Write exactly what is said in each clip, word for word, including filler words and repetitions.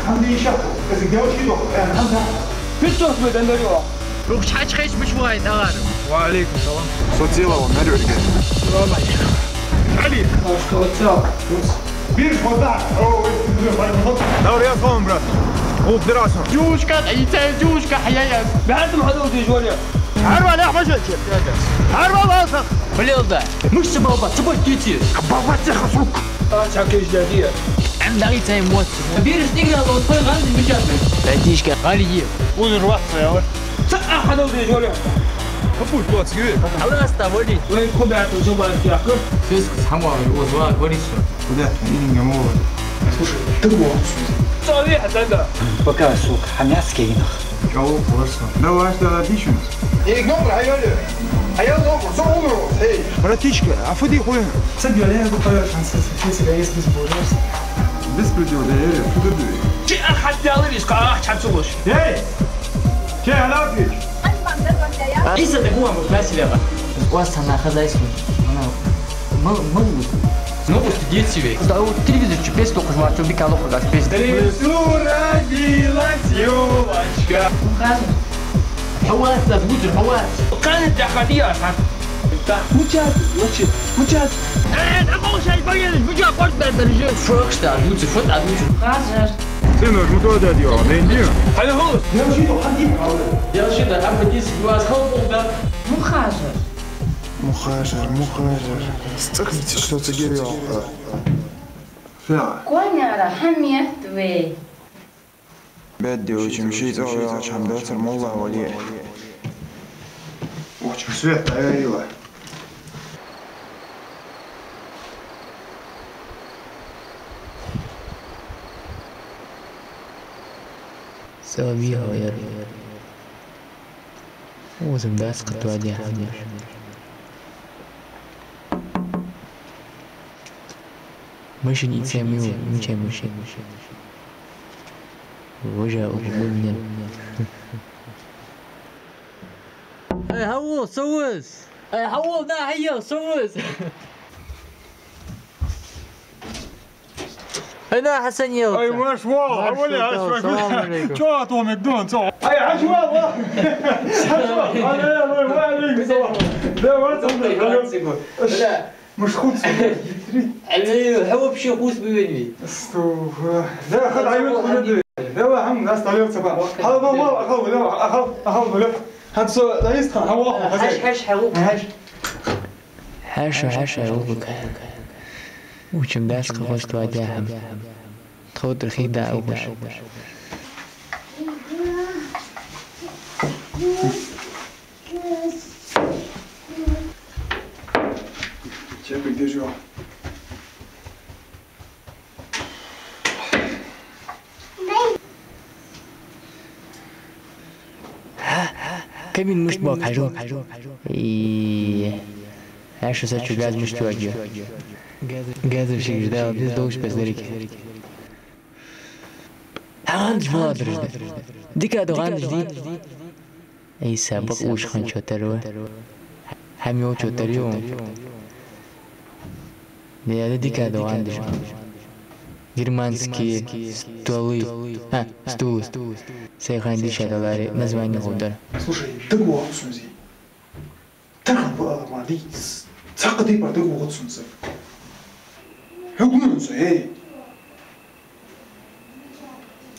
Амма иштта, из гавши дох, э, хӀанз. Пистос ма дандарио. Рухча хьачхеш миш вай, товар. Ва алейкум салам. Со цела вон, Норвеге. Салам алейкум. Али. А что, цел? Бир вода. О, ой, ой, ой, ой. Давай, я к вам, брат. Ух, драсан. Девушка, и цель девушка, а я, я. Бядым хадал здесь, Ваня. Арва, ля, хмажа, че. Арва, валсах. Блин, да. Мышцы балба, цыбой кити. Балба, цеха, сук. А, чакеш, дядя. Ам, давай, цай, вот. Береш играл, вот, твой ган, замечательный. Братишка, гали. Узур вахса, я вот. Ца, а, хадал здесь, Ваня. Капут, вот, сгиве. Алло, оставили. Ой, куда ты, зубарки, ахуй? Фискус, хамал, узва, говори всё. Куда? Или не могу. Слушай, ты гонишь. Что, вехать, да, да? Пока, сука, хамяцкий инах. Чего, просто? Да, ваш, да, отлично. Эй, номер, а я ли? А я номер, за номер, эй. Братишка, а фу ди хуй? Ца бёле, я бы поверь, шанс, если, если я есть без божества. Без предела, да, я ли? Фу ты, ты? Че, а, хат бёле, вис, ка, а, чан сулуш. Эй! Че, а, да, пич? Иса, да, гуам, да, селяга. У вас она хозяйство. Она мал-, мал-, ну, вот дети ведь. Да, вот телевизор чё, пес только жмачу, бика лоха газ, пес. В лесу родилась ёлочка. Хаза. Хьо вац, да, звучит, хьо вац. Кхана даха диа, ха. Да, мучат, мучат, мучат. Э, да, кого сейчас поедешь? Вы чё, корт, да, держи. Фокс, да, звучит, фот, а, звучит. Хазар. Сынок, ну куда ты, Дио? Дэнди? Хьо хьо. Я вообще-то ходил, а вы? Я вообще-то, а вы здесь, у вас холодно, да? Мухажар. Мухажар, мухажар. Цӏахница что-то гирёл. Фиа. Коняра хьамет вей. Бедди учим ши цӏо яхача хьамдацар молла вали. Учим свет, а я ила. Салавиева яр. Узам дас кхатвадя хьамеш. Машин ицем ю, мичем машин. Вожа уху гуннен. Эй, хьавол, совус! Эй, хьавол, на, хьайя, совус! Ай, на, Хьасан, ел. Ай, Маш, ва, Маш, хьавол, салам алейкум. Чё, а то мегдон, цо? Ай, Хьаж, ва, ва. Хьаж, ва. Ай, ай, ай, ва алейкум салам. Да, ва, салам алейкум. Бля. Маш хуц. Али, хьо вообще хуц бивен ви? Астагфируллах. Да, хад, ай, вот, хад. Да, ва, хьам, нас талер цапа. Хьал, ва, ва, ахал, ва, ахал, ахал, ва. Хьад со, да, есть хан, хьал, ва, Хьаж, хозяин. Хьаж, хьал, Хьаж. Хьаша, хьаша, улбука. Учим дас кхост вадяхам. Тхотар хида албаш. Чем бигдежо? Камин мишта бок хьажал? И, аша сачу газ мишта вагги? Газа шигиш дала, диз долуш безларик. Гӏандаш мала дарж да? Дика да гӏандаш ди? Иса, бакъ уш хан чотар ва. Хьам йол чотар ю. Де, де, дика да гӏандаш. Германские столы. А, стулы. Сай хан диша даларе, название гудар. Слушай, даг ваху сунзи. Тархан ба ала ма ди. Цакъа ди бар даг ваху сунзи. Хьугнун су, эй.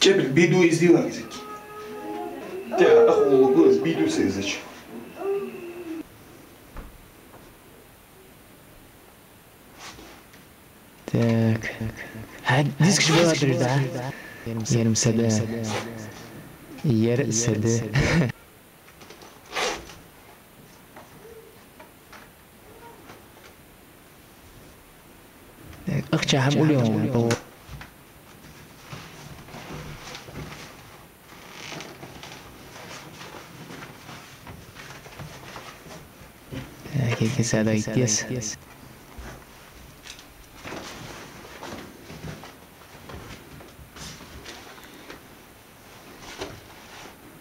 Чебел биду издила гизик. Те, ах, улугу из биду се изич. Так. Хьа, диск же была, да? Ярым сада. Яр сада. Ахча хьам улиён. Кеке сада итес.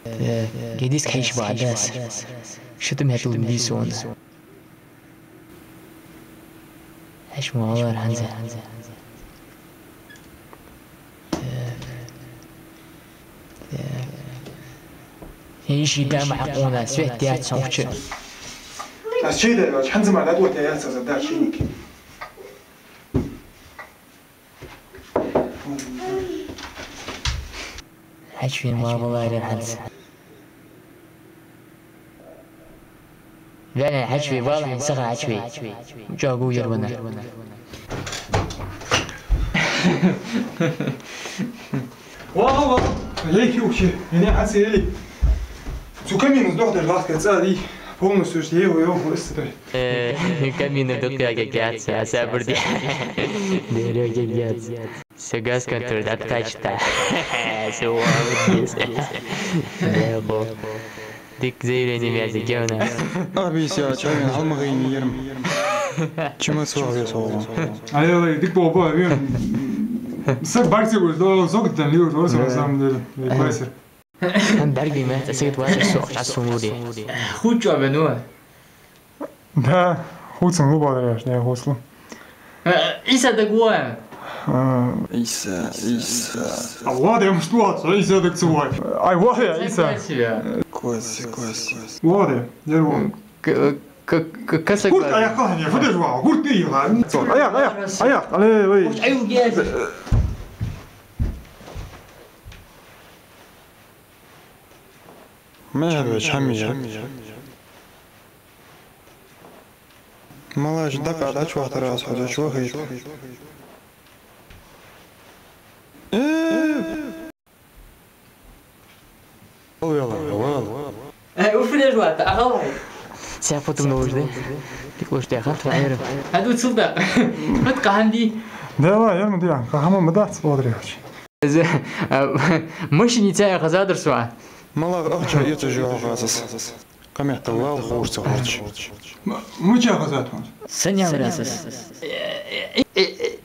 Э, гедис хьиш бадас. Шитим хьетул бисона. Хьиш ма алар ханза. Э, Иши дама хьакъона, свет яц хьона чу. Аз чей дар вач, хӀанз ма дӀатӀавойтаяц аз, да, чейник. Хьачуви ма валаре хӀанз. Ваьнна хьачуви вала хьона саха хьачуви. Чагу ярвана. Ва, ва, ва. Лейки ухши. Яни хьаси ели. Цу камина сдох даже ласка цари. Полностью что его, его просто. Э, камина дукъяга гяц, а сабрди. Дерёга гяц. Са газ контроль дӀатӀакхаьчад. Со валдис. Дехо. Дика заявлени вязе гевна. Абиса, чавен, хьалмагӀийна ерм. Чима сох вес хьо. Ай, ай, дика бо, бо, вен. Саг барси гуш, до, зог дан лиуш, орса, на самом деле. Вай классер. Хан дарги мет, а сагит васер со, а сумуди. Хучо бену. Да, хувцам лу бадараш, да, хувцлу. Э, Иса дагуа. А, Иса, Иса. А вот я, что, Иса дагцевой. Ай, вот я, Иса. Кос, кос. Вот я, я вот. К-, к-, к-, косок. Куртка, а я калане, подожди, куртка, я. Аяк, аяк, аяк, але, ой. Уж аюгез. Мехьарвач хьамия. Малаш дакъа дӀачувахийтар аз хьо, дӀачувахийта. Э! Вала, вала. Э, уфреш вата, ахал. Сяпутум нужды. Тиклуш дяхан, твоя. Аду цулда. Хат каханди. Да, ва, я мудя. Кахама мадац, смотри, очень. Из, а, машиница я хазадар суа. Малах ахча ицу жо хазас. Камехта лал хурца хурч. М-, муча хазат хун. Саня врясас.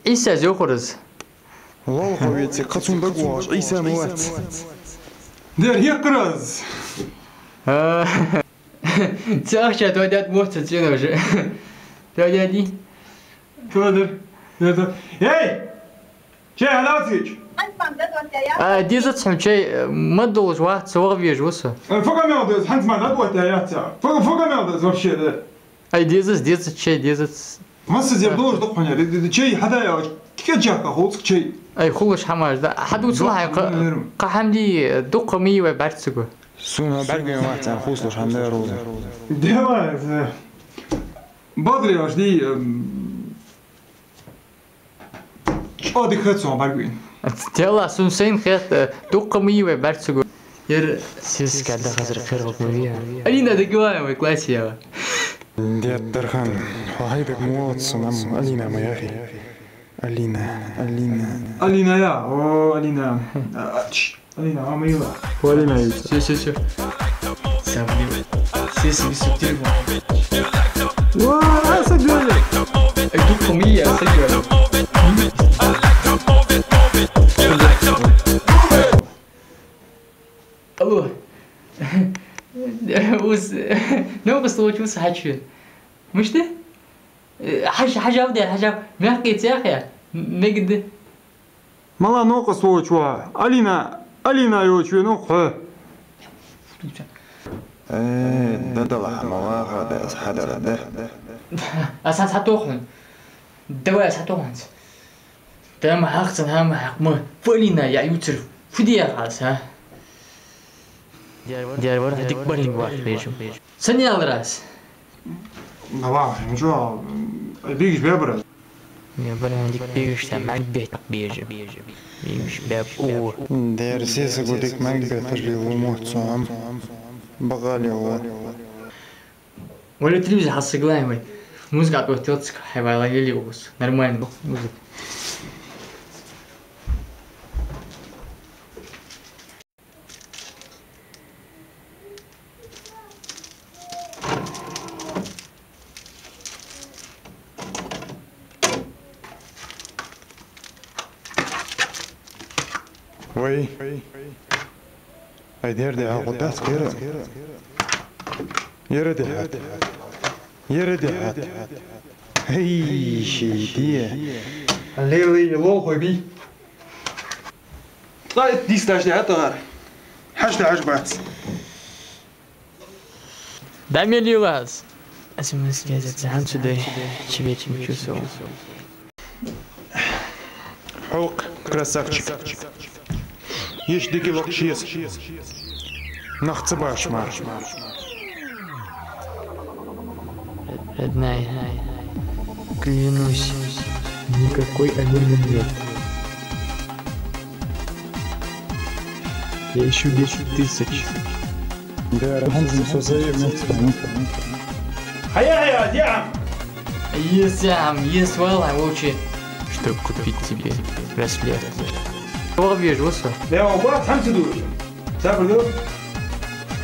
Иса зохурас. Лал хувици, кацун даг ваш, Иса муац. Дер хикраз. А, ца ахча твой дяд муац, цена уже. Твой дяди. Тодор, тодор. Эй! Чей, хьалавцич? А, дезац хьона чей, э, ма долаш вац, ваха везаш ва со. Э, фу камел дез, хӀанз ма дӀатӀавойтаяц. Фу, фу камел дез вообще, да? Ай, дезац, дезац чей, дезац. Масса зер долаш да хьона, д-, д-, чей хьадаявач, кӀечакка хуцк чей. Ай, хулаш хӀамаш да. Хьадувцал хьай, кха-, кха хӀамди, дукха мий вай бӀарцаго. Суна бӀаргвен вац, ан хуслаш хӀама да руза. Давай, за. Бадри ваш ди, эм, чӀоагӀа дика хет сона бӀаргвайна. Тела сун сайна хет, э, дукха мий вай бӀарцаго. Ер сиска да хазар кхералг ма вия. Алина дагвай вай классе яла. Дед Дархан, хьо хьайдак муоц сунам Алина ма яхи. Алина, Алина. Алина я, о, Алина. А, а, тш. Алина, а, Мила. Алина, Алина. Всё, всё, всё. Сабли. Все, все, все, телефон. Ва, а, садёли. Эй, тут фамилия, садёли. Алло. Ус, ну, послушай, ус хачу. Мышты? Э, хьаж-, хьажав де, хьажав. Мягкий цех я. М-, мегды. Мала нокъас волча ва? Алина, Алина йолча вена хьо. Э, дадала хьа мала хада, аз хьадар да. Аз хьа тохун. Давай, аз хьа тохун. Дама хьахцан хьама хьакма. Фу Алина, я юцер. Фу дия хьаса? Дервар дик барин варт бежу. Санял раз. Давай, ничего, бигиш бебра. Я барин дик бигиш, там, ман бет бежу. Бигиш беб у. Дер сесагу дик ман бет жил умуцам. Багали у. Вали телевизор хьасаглаем вай. Музыка отводится, хайвала ели ус. Нормально музыка. Вай. Ай, дер де, а, гӀуддац кхера. Ера де хьат. Ера де хьат. Эй, ши де. Ле, ле, ле, лол хой би. Ай, дисташ де хьат гӀар. Хьаш де хьаш бац. Да мел йилаз. Аз мискеза цхьан цу дай чивечим чувствовал. Хьокх, красавчик. Ишта дика локхаш еза. Нах ца баш мара. Родная, клянусь, никакой Алины нет. Я ищу десять тысяч. Да, хӀанз со сай мехтан. Хьая, хьая, дяхьам! Ес, дяхьам, ес, валлахӀи, вовчи. Чтоб купить тебе браслет. Ох, вижу, вот что. Да, вот, хӀанз ду. Сабар ду.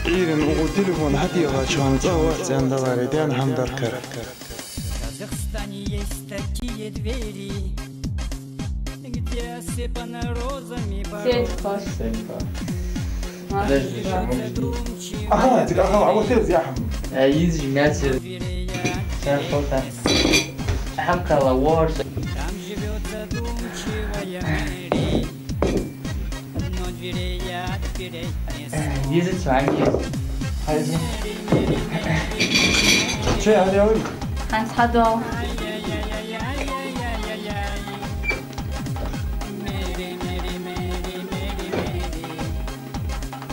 Ӏуйран угӀу телефон хьатӀехьа чхьан цӀа вац, цӀен даларе, ден хӀама даркар. В Казахстане есть такие двери, где осыпаны розами порой. Сеть хос. Сеть хос. Подожди, ещё могу. Ага, ты, ага, а вот это я. Э, из же мясо. Всё, что там? Ахам кала ворс. Там живёт задумчивая Мэри. Э, визит с вами. Хайди. Че, Ариэль? ХӀанз хьадоагӀа.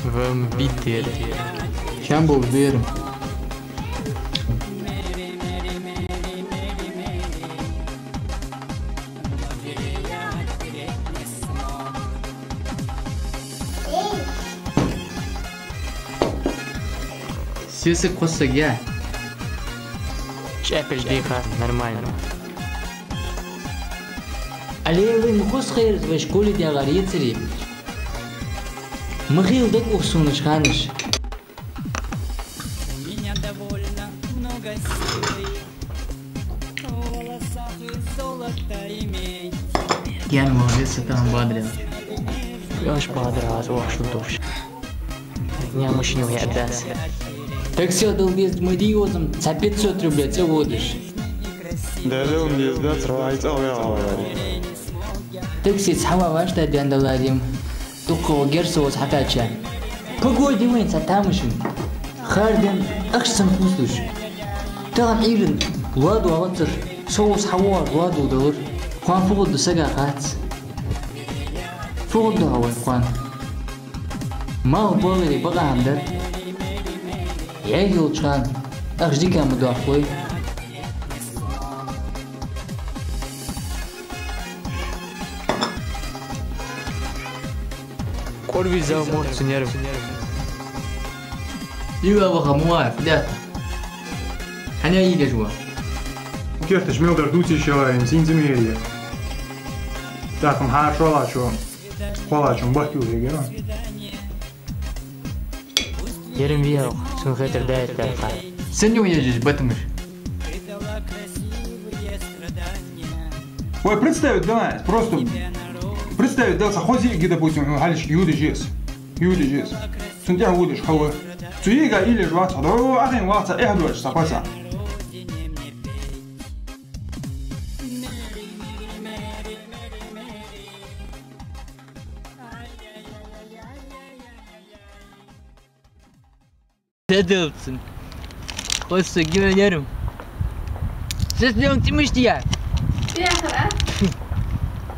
Вам битер. Чам болаш да ер? Сесаг кхоссаг я. ЧӀепеш дийхар нормально. Аллилуйя, ма хоза хайраз вай школе дагӀар ецаре. Ма хила дагаух сона уж ханаш. У меня довольно много силы. Ген молодец, а там бадрил. Еш бадрил, аз охьаш дош. Не, машина я дас. Такси дал без мадиозам, цхьа пятьсот рублей, цӀа водаш. Да, да, он без да, црва ай цӀа вяла вари. Такси цхьа ва вашта ден даларим. Дукха герсо хьакхаьча. Погоди вайн цхьа тамашийна. Харден ахча санна хӀусуш. Тахан Ӏуйран ладу а вацар. Со ус хьавоагӀар ладу далар. Кхоана фу хургда сага хац. Фу хургда хьа вай кхоана? Малх боларе бакъахьа дар. Яй йолча хана ахча дика ма доахкой. КӀорвиза мотт цу нерв. Ила ваха муа, фидят. Хьаня йигаш ва? Керташ мел дар дувцаш яла, им син зимерия. Так, м, хьа шолачо, кхолачо бахтил хегера. Ерим виал, сун хетар дайт дарха. Сен ю ежиш батмаш? Ой, представить давай, просто представить давай, са хози ги, допустим, ну, халиш юдиш ес. Юдиш ес. Сун тя юдиш хава. Цу ига или жвац, да, ахин ваца, эх, дочь, сапаса. Дедовцин. Хосса гимнерм. Сес лём тимиштия.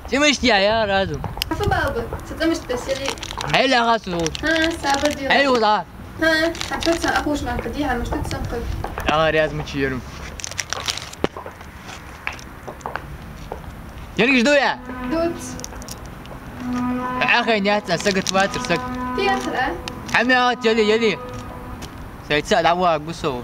Тимиштия, я разум. Афа балба. Сатамишта сели. Хай ла хасу. Ха, сабар дила. Хай ла. Ха, хачо ца ахуш ман кади, хануш тат сан кади. А, ряз мучи ерм. Ерг жду я. Дуц. Ахай, няц, а сагат ватр саг. Тиятра. Хами ат, ели, ели. Сайца дава гусо.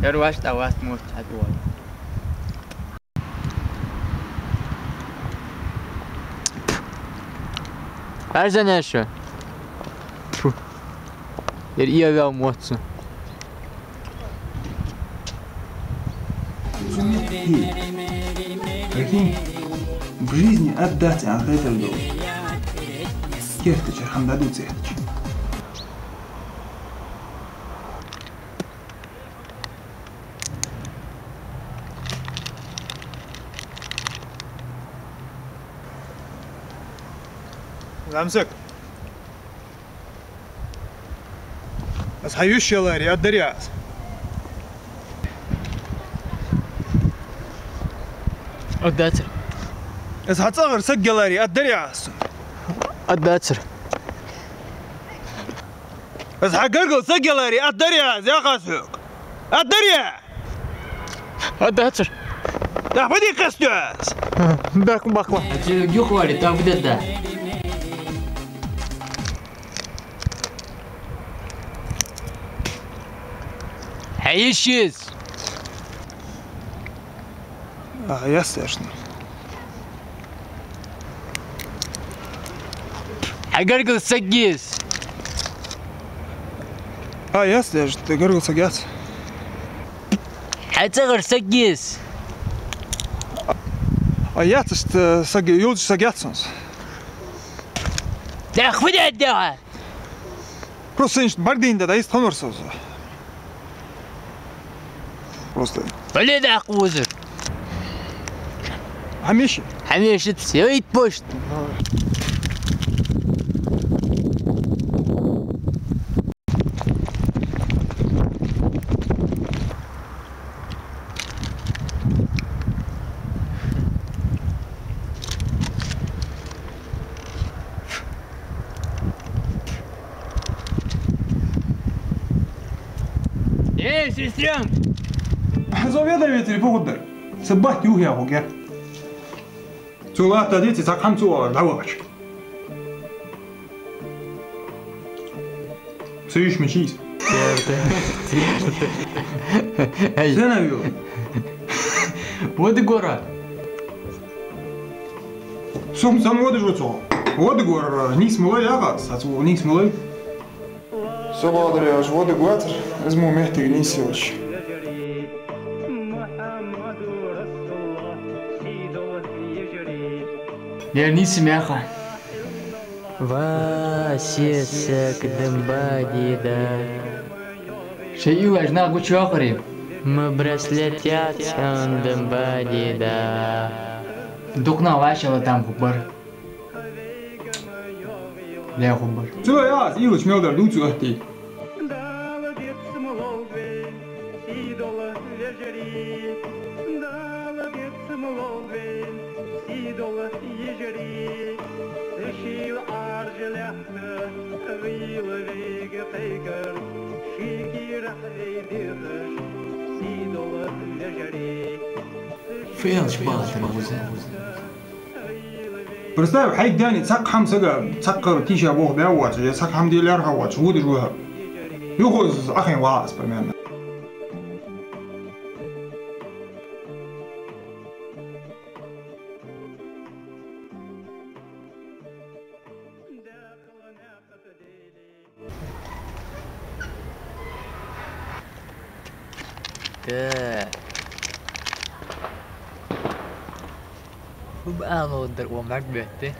Ер ваш да вас мурт хадвал. Арзан яшо. Тьфу. Ер ия вяв моцу. Прикинь, в жизни отдать а хетар дол. Кертача хӀама дадуц эхтача. Ламсак. Аз хьа йиша яларе, аргдарий аз? Аргдацар. Аз хьа цӀагӀара саг яларе, аргдарий аз? Аргдацар. Аз хьа гаргара саг яларе, аргдарий аз, яхаш хьога? Аргдарий! Аргдацар. Даха фу де къаьсташ аз? Бакъ, бакъ. Хьо юха вале, тӀаккха фу дергда? Хьа йиша я из. А, яц дешна. Хьа гаргара саг я из. А, яц дешна, гаргара саг яц. Хьа цӀагӀара саг я из. А, яц, иштта саг, йолча саг яц сона из. Даха фу дергда? Просто иштта бӀаргадайна да, из тханор со из. Просто. Вале, даха узар. Хьамиша? Хьамиша, ца йойт пошт. Эй, сестрёнка! Хьо ведар вецаре фу хургдар? Са бат юхьа хургья. Цо латта деций, цхьа хӀама ца оалаш дӀавахача. Са йиша мича я из? Эй. Сенна вийл? Вода гора. Сом, сом водаш ва цо. Вода гора, нийса ма лой, яхаш, са цо нийса ма лой. Со бадар яхаш вода гуацар, из мо моттиг нийса йолаш. Ер нийса ма яха. Ва, сесаг, дам ба деда. Шоай уйлаш нах гучайоахарий? Ма браслет яц хьона, дам ба деда. Дукха нах вӀашагӀъелла там хургбар. Ле хургбар. Цо яхаш, уйлаш мел дар дувца оттий. Фу аьлча бала тара вуза? Представь, хьайга даьнна цхьаккха хӀама сага, цхьаккха тийша болх баь воацаш, е цхьаккха хӀама де лаьрхӀа воацаш, водаш ва хьо. Юха из Ӏохайна вагӀа аз, примерно. Та. Фу ба ала ловргдар, ва, мӀарг бетта?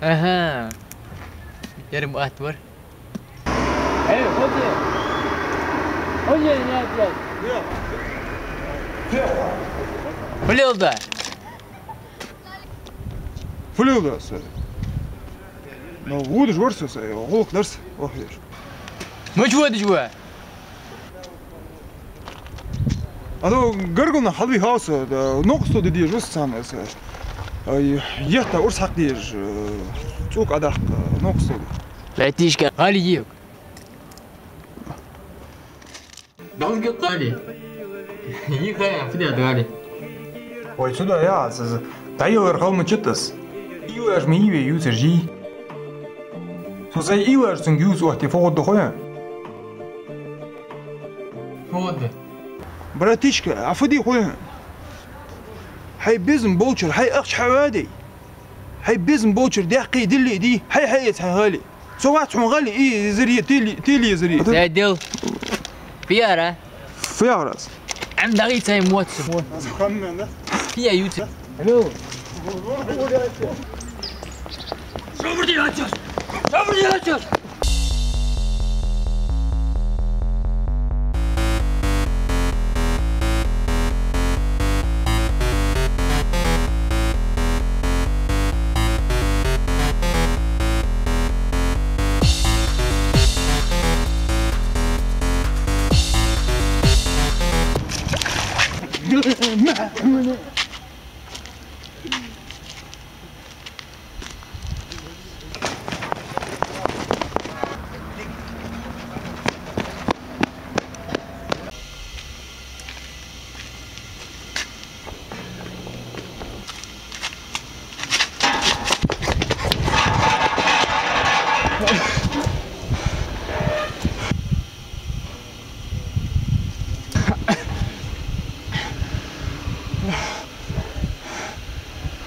Аха. Ер ма атта вар. Эй, ходи. Ходи, не опять. Фу леладу? Фу леладу аз? Ну, водаш вар со, са гӀулакх дар са, ох, еш. Мича водаш ва? А то гаргара нах хьалвихьав со, да, новкъостал де дезаш ва со царна, са. Ай, етта урс хьакха дезаш, э, цӀока даккха, новкъостал де. Братишка, гӀали йига. Далга къали. Йихая, фу де дали. Ой, цу да я, аз, аз, дӀаелар хала ма читас. Уйлаш ма йий вай ювцаш жий. Со сай уйлаш цунга ювца отте, фу хургда хой хьона? Фу хургда? Братишка, а фу де хой хьона? Хьай безам болчара, хьай ахча хьаваде. Хьай безам болчара даьккхе дилли ди, хьай хьаэца хьай гӀали. Со вац хьона гӀали, и зири, тили, тили зири. Дай дел. Фу яхар? Фу яхар аз? Ам дагӀи цай моцу. Фу я ювца? Алло. Собар де, ачос! Собар де, ачос!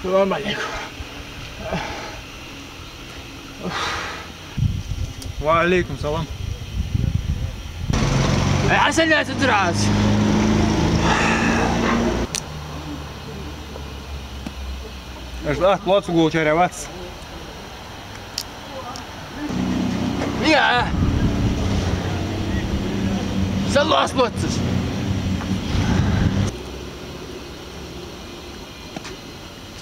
السلام عليكم. وعليكم السلام. عسل يا ستر عاس. ايش لا تبغى تقول شرع بس؟ يا سلوا أصبوتس.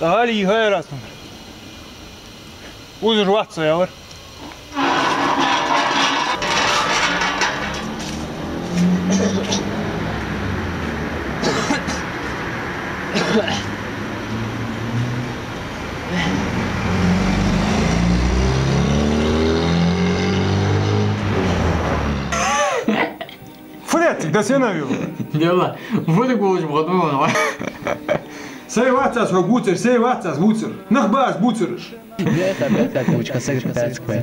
تعالي هاي راسنا. وزر واتسا يا ور. Фу яц, да сенавил. Дела, фу да гулж бгъадму. Сай вацас хо гуцар, сай вацас гуцар. Нах баас буцараш. Беха, беха, кучка, сагр пацква.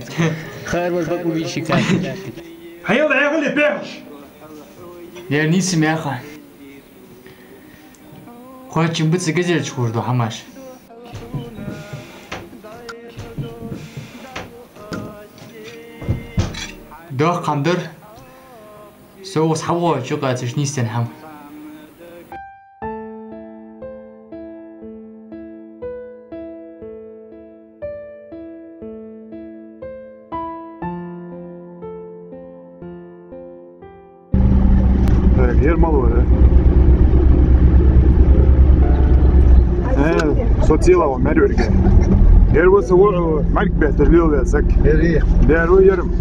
Хайр вар баку виши качи. Хьел гӀегӀали пехаш. Ер нийса меха. Кхоачам бац газелча хурду хӀамаш. Дох хӀама дар. Со ус хьавоагӀача юкъа цаш нийсденна хӀама. Так, ер мала вар? Э, со цила ва, мер верге. Ер ва со, во, мар бетар лел весак. Ер и. Ер ва ерм.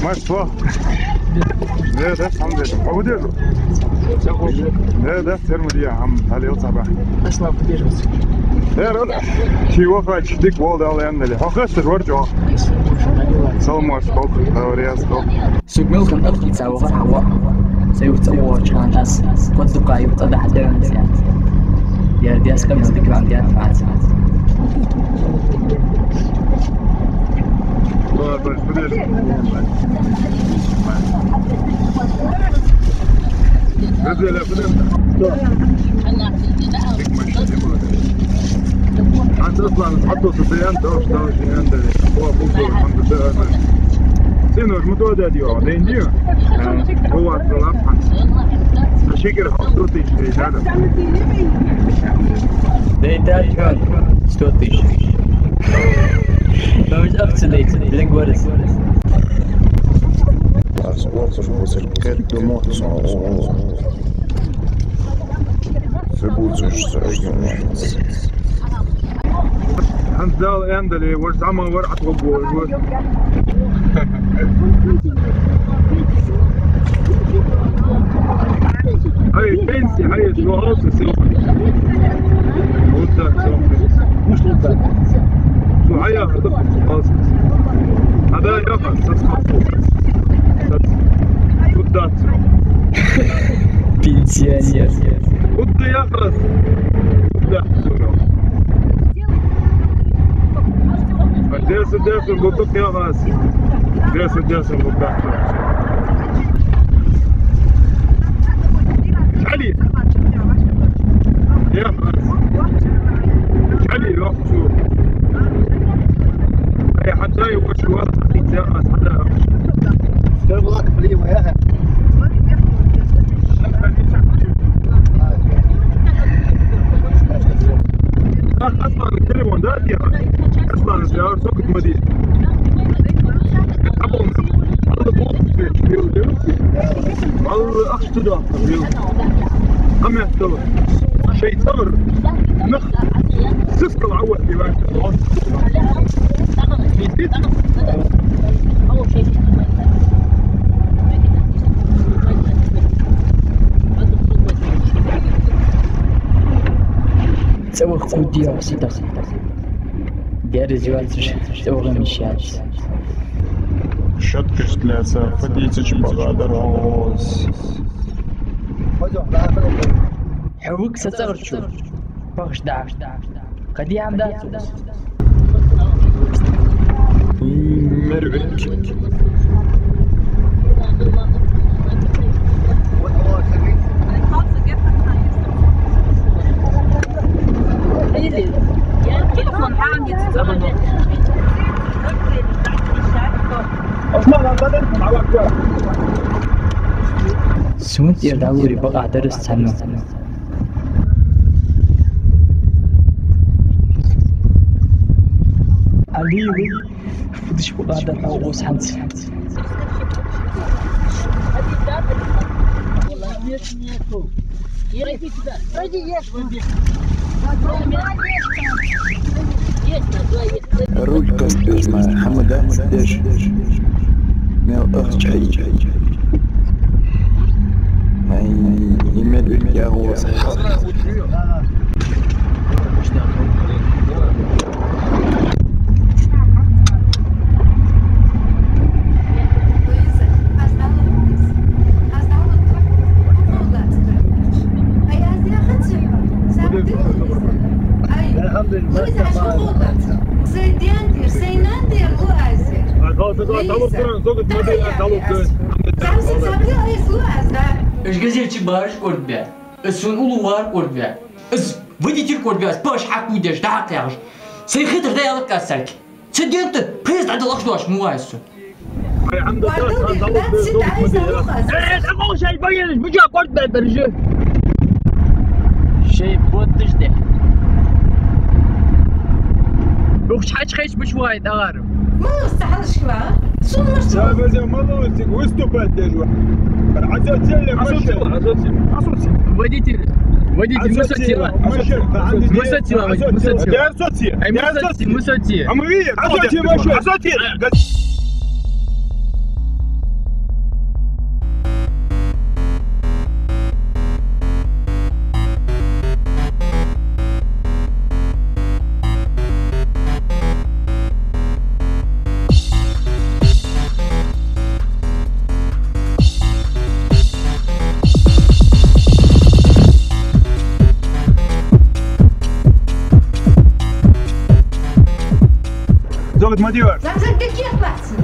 Маш, что? Да, да, сам да. А где же? Да, да, термодия, ам, алел саба. Аслан, где же? Да, да. Чего хочешь, дик вол дал, я, али. Хохаш, ты вор, чё? Салмаш, кок, да, вряз, кок. Сук мелхан архи цавгар хьава. Сай юхца вочан ас. Кот дукха юхца дахьдерн ця. Ер дес камел дикран дер фац. Что? Хьанца Аслан, хьатто са даян, дош, дош, ян да. О, бузу, хьанца да, ана. Син уж мутода дио, ден дио. О, ва, салам, хьанца. А шикер, хьо, сто тысяч, да? Ден да, чан, сто тысяч. Там ведь акция дает, для гвардии. А сколько же будет? Кэт думал, что Фу бузуш, сорок. ХӀанз дала эндале, вож зӀамагӀвар Ӏатвоггу вож. Ай, пенси, ай, цо алса сел. Вот так, цо. Цо хьаяхар да, алса. Хьада яха, сац алса. Сац. Куда цо? Пенсионер. Куда яхас? Куда цо? Десять, десять, вот тут яхас. Десять, десять, вот так. Али. Яхас. Али, яхас. Ай, хьатай, ваш, ваш, хьатай, яхас, хьатай. Ах, Аслан, телефон, да, я? Аслан, я, сокот мади. Абон, Алла, бу, бу, бу, бу. Алла, ах, что да? Къамаьл тала. Шайтан. Нах. Сискал Ӏавад диван. Видит? ЦӀавах кхувдий хьо ситах. Дерригаш йоацаш, цӀавах мишац. Шоткашта лаьца фатийцача бакъа дар хьо. Хьо вуг са цӀагӀарчо? Пахаш дӀа. Кхы дий хӀама дац укхаза. Мер векки. Сона тӀера дӀалуре бакъахьа дар из цхьанне. Али, фу деш бакъахьа дар хьо укхаза хӀанз? Руль кастбеш ма хӀама дац деш. Мел ахча ий. Ай, и медведь ягӀос. Уж газель чу бараш кӀордабаь. Из сона уллув вар кӀордаваь. Из водитель кӀордаваь, из паш хьакхувдеш, дӀахьакха яхаш. Сай хетар да аьлар аз царга. Цу дийнахьа пхеза дӀадала ахча доацаш ма вагӀа со. Ай, хӀама да, ца хана дала, ца хана дала. Э, э, дӀакховша, ай, багенаш, бу ча кӀордабаьб бераш. Шоай коддаш де. Ухаш хьачхайча бу ча вагӀа тӀагӀар. Малув ца хьалашка вагӀа? Сона ма ца. Ца веза малув цига выступать деш ва. Асоци, асоци, асоци. Водитель. Водитель, асоци, асоци. Асоци, асоци. Асоци. Ай, асоци, асоци. Ама ви, асоци машин. Асоци. Зовут Мадьёр. Замзам, каких платьев?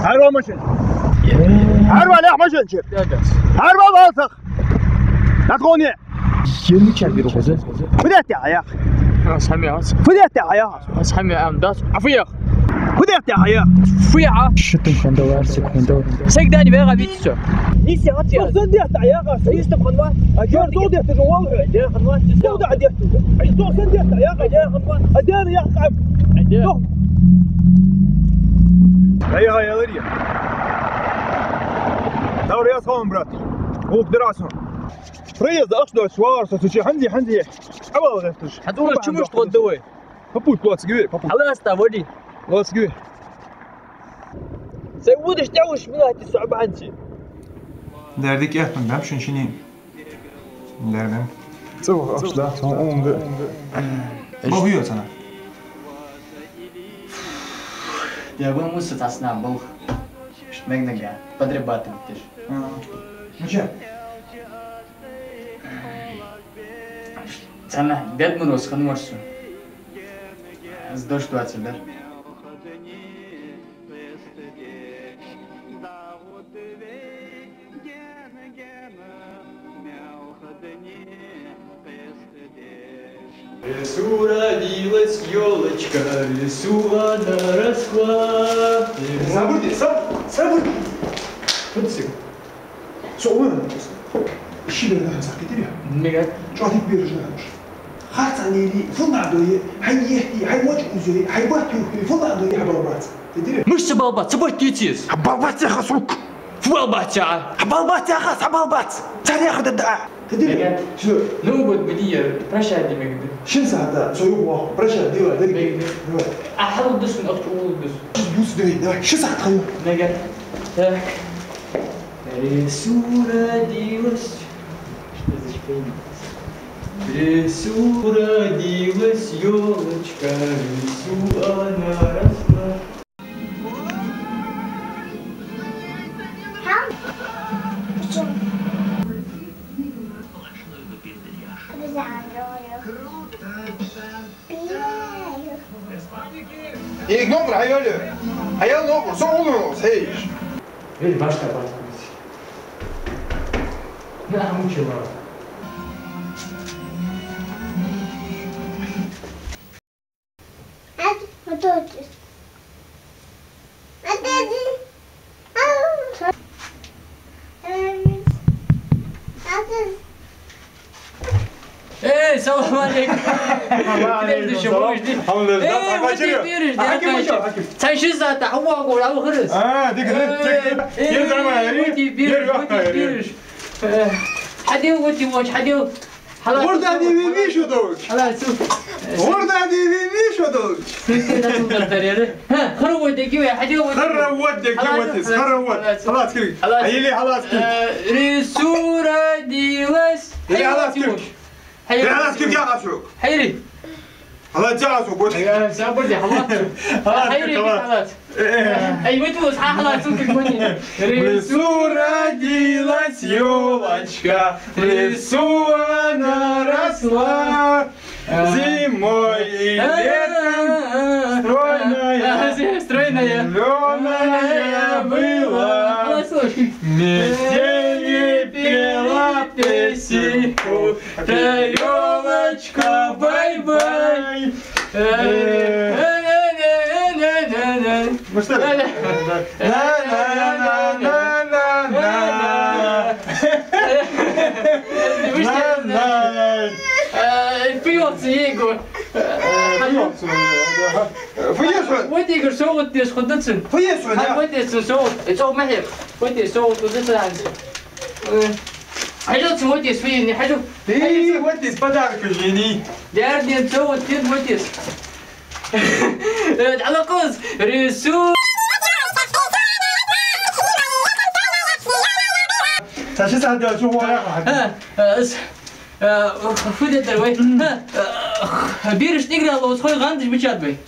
Арва машин. Арва лех машин чир. Арва валсах. Наткони. Йоми чабир хоза. Фу деттий хьа яха? Аз хьамя аз. Фу деттий хьа яха? Аз хьамя ам дац. А фу яха? Фу деттий хьа яха? Фу яха? Шитум хандалар, секундал. Сегдани вега витсо. Ниси хати. Сон деттий хьа яха? Ниси ханва. А дер то деттий жо вал. Дер ханва. То да деттий. Ай то сон деттий хьа яха? Дер ханва. А дер яха. Ай дер. Ай, ай, ай, ай. Тавр яс хон, брат. Ух, драсан. Проезд ахча доацаш вагӀар со цу чу, хӀанз, хӀанз. Авал гӀерташ. Хьан дура чу муш тхо давай? Попуть, лоацца гиве, попуть. Аласта, води. Лоацца гиве. Сай вудаш тӀехьуш милати со абанци. Дерди кехтун дам шин шиний. Дердам. ЦӀавах ахча да, сон онга. Богу йоцана. Я бы мусу тасна бог. Мегнага. Подрабатывать деш. А. Ну чё? Цана, Дед Мороз ханмарсу. С дождь двадцать, да? В лесу родилась ёлочка, в лесу она росла. Забудь, сам, забудь. Вот всё. Со улан просто. Ши бер нахана сах китири. Мега. ЧӀоагӀа дика бераш нахана уж. Харцахьа лели, фуннагӀа дойя, хьай ехти, хьай моча узе, хьай бат юхи, фуннагӀа дойя, хьа балбац. Китири. Мишта балбац, ца бат дийцис. Хьа балбац яха, сук. Фу балбац яха? Хьа балбац яха, хьа балбац. Цар яха да да. Китири. Мега. Всё. Ну вот, бедияр, прощай, де мега. Шин сахьата, со юха вах. Прощай, дила, дила. Мега. Давай. А хьалуддус, ахча улуддус. Дус, давай, давай. Шин сахьат хаю. Мега. Так. В лесу родилась. Что за пение? В лесу родилась ёлочка, в лесу она росла. Э, номер хьайоалаю. Хьайоал номер, со уллув хьош. Вели башка, башка. На, мучила. Эй, салам алейкум. Салам алейкум. Кидер дыши, салам. Можешь? Алхамдулиллах. Эй, вот и бераш, да, хьаким. Цай ши сагӀат, хьавоагӀа, вала хирас. А, дика, дика, дика. Эй, эй, вот и бераш, вот и бераш. Э, хьадел, вот и вач, хьадел. Хьалац. Ворда дийна вий шо долча. Хьалац. Ворда дийна вий шо долча. Сутки на ту тартарера. Ха, хоровод деги вай, хьадел вай. Хоровод деги вай, хоровод. Хьалац. Хьалац кирг. Хьалац. Ай, или хьалац кирг. Э, в лесу родилась. Или хьалац кирг. Хьайри. Или хьалац кирг, я хасук. Хьайри. Хьалац, я хасук, вот. Э, сабар де, хьалац. Хьалац, хьайри, хьалац. Хьалац. Э, э. Ай, вот у вас, а, хьалац, у, как бы, не. В лесу родилась ёлочка, в лесу она росла. Зимой и летом стройная, стройная, зелёная была. Вместе ей пела песенку та ёлочка, бай-бай. Ну что? Пьётся, Егор. Пьётся. Вот, Егор, со вот здесь худо цен. Вот здесь со вот. Это махер. Вот здесь со вот, вот здесь. Хьажал цун, вот здесь, вот здесь, хьажал. Ты вот здесь подарок жени. Дярден, со вот здесь, вот здесь. Э, алакоз, рису. Саша, сам делай, что вора. А, а, с-, а, фу де дар вай. А, а, бераш играло, схой гандыш бичат вай.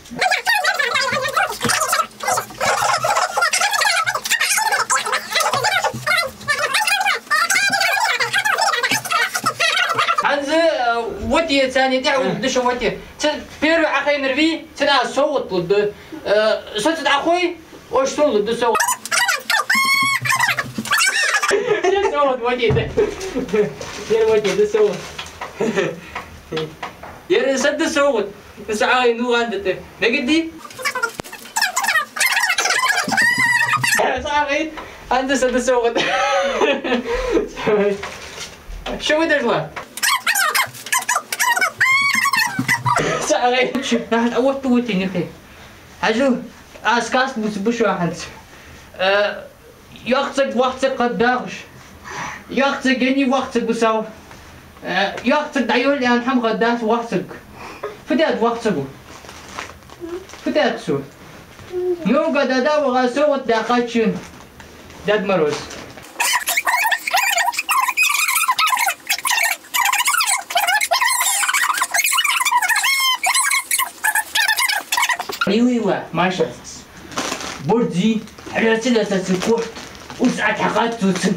ХӀанз, э, вот е цани тӀехь, вот дыша вот е. Цу первый Ӏахайнар вий, цун аз совгӀат лургда. Э, со цу Ӏахой, оаш сона лургда совгӀат. СовгӀат вот е. Первый вот е, да совгӀат. Ер са да совгӀат. Са Ӏахай ну ганда те. Мегади? Са Ӏахай. Анта са да совгӀат. Шо вы дошла? Са Ӏахай. Нахьа, а вот ты вот и не хай. Хьажал, аз кас буц буш вахьанца. Э, йоах цӀагӀа, вах цӀагӀа кхаддахаш. Йоах цӀагӀа яни, вах цӀагӀа бусав. Э, йоах цӀагӀа дӀайола ян хӀама кхаддас вах цӀагӀа. Фу даьд вах цӀагӀа? Фу даьд цо? Ну, гада да, вага совгӀат даьккхачун. Дед Мороз. Лилила, Маша. Борзи, хьалаца да сацу корт, ус атхьакхад цуцун.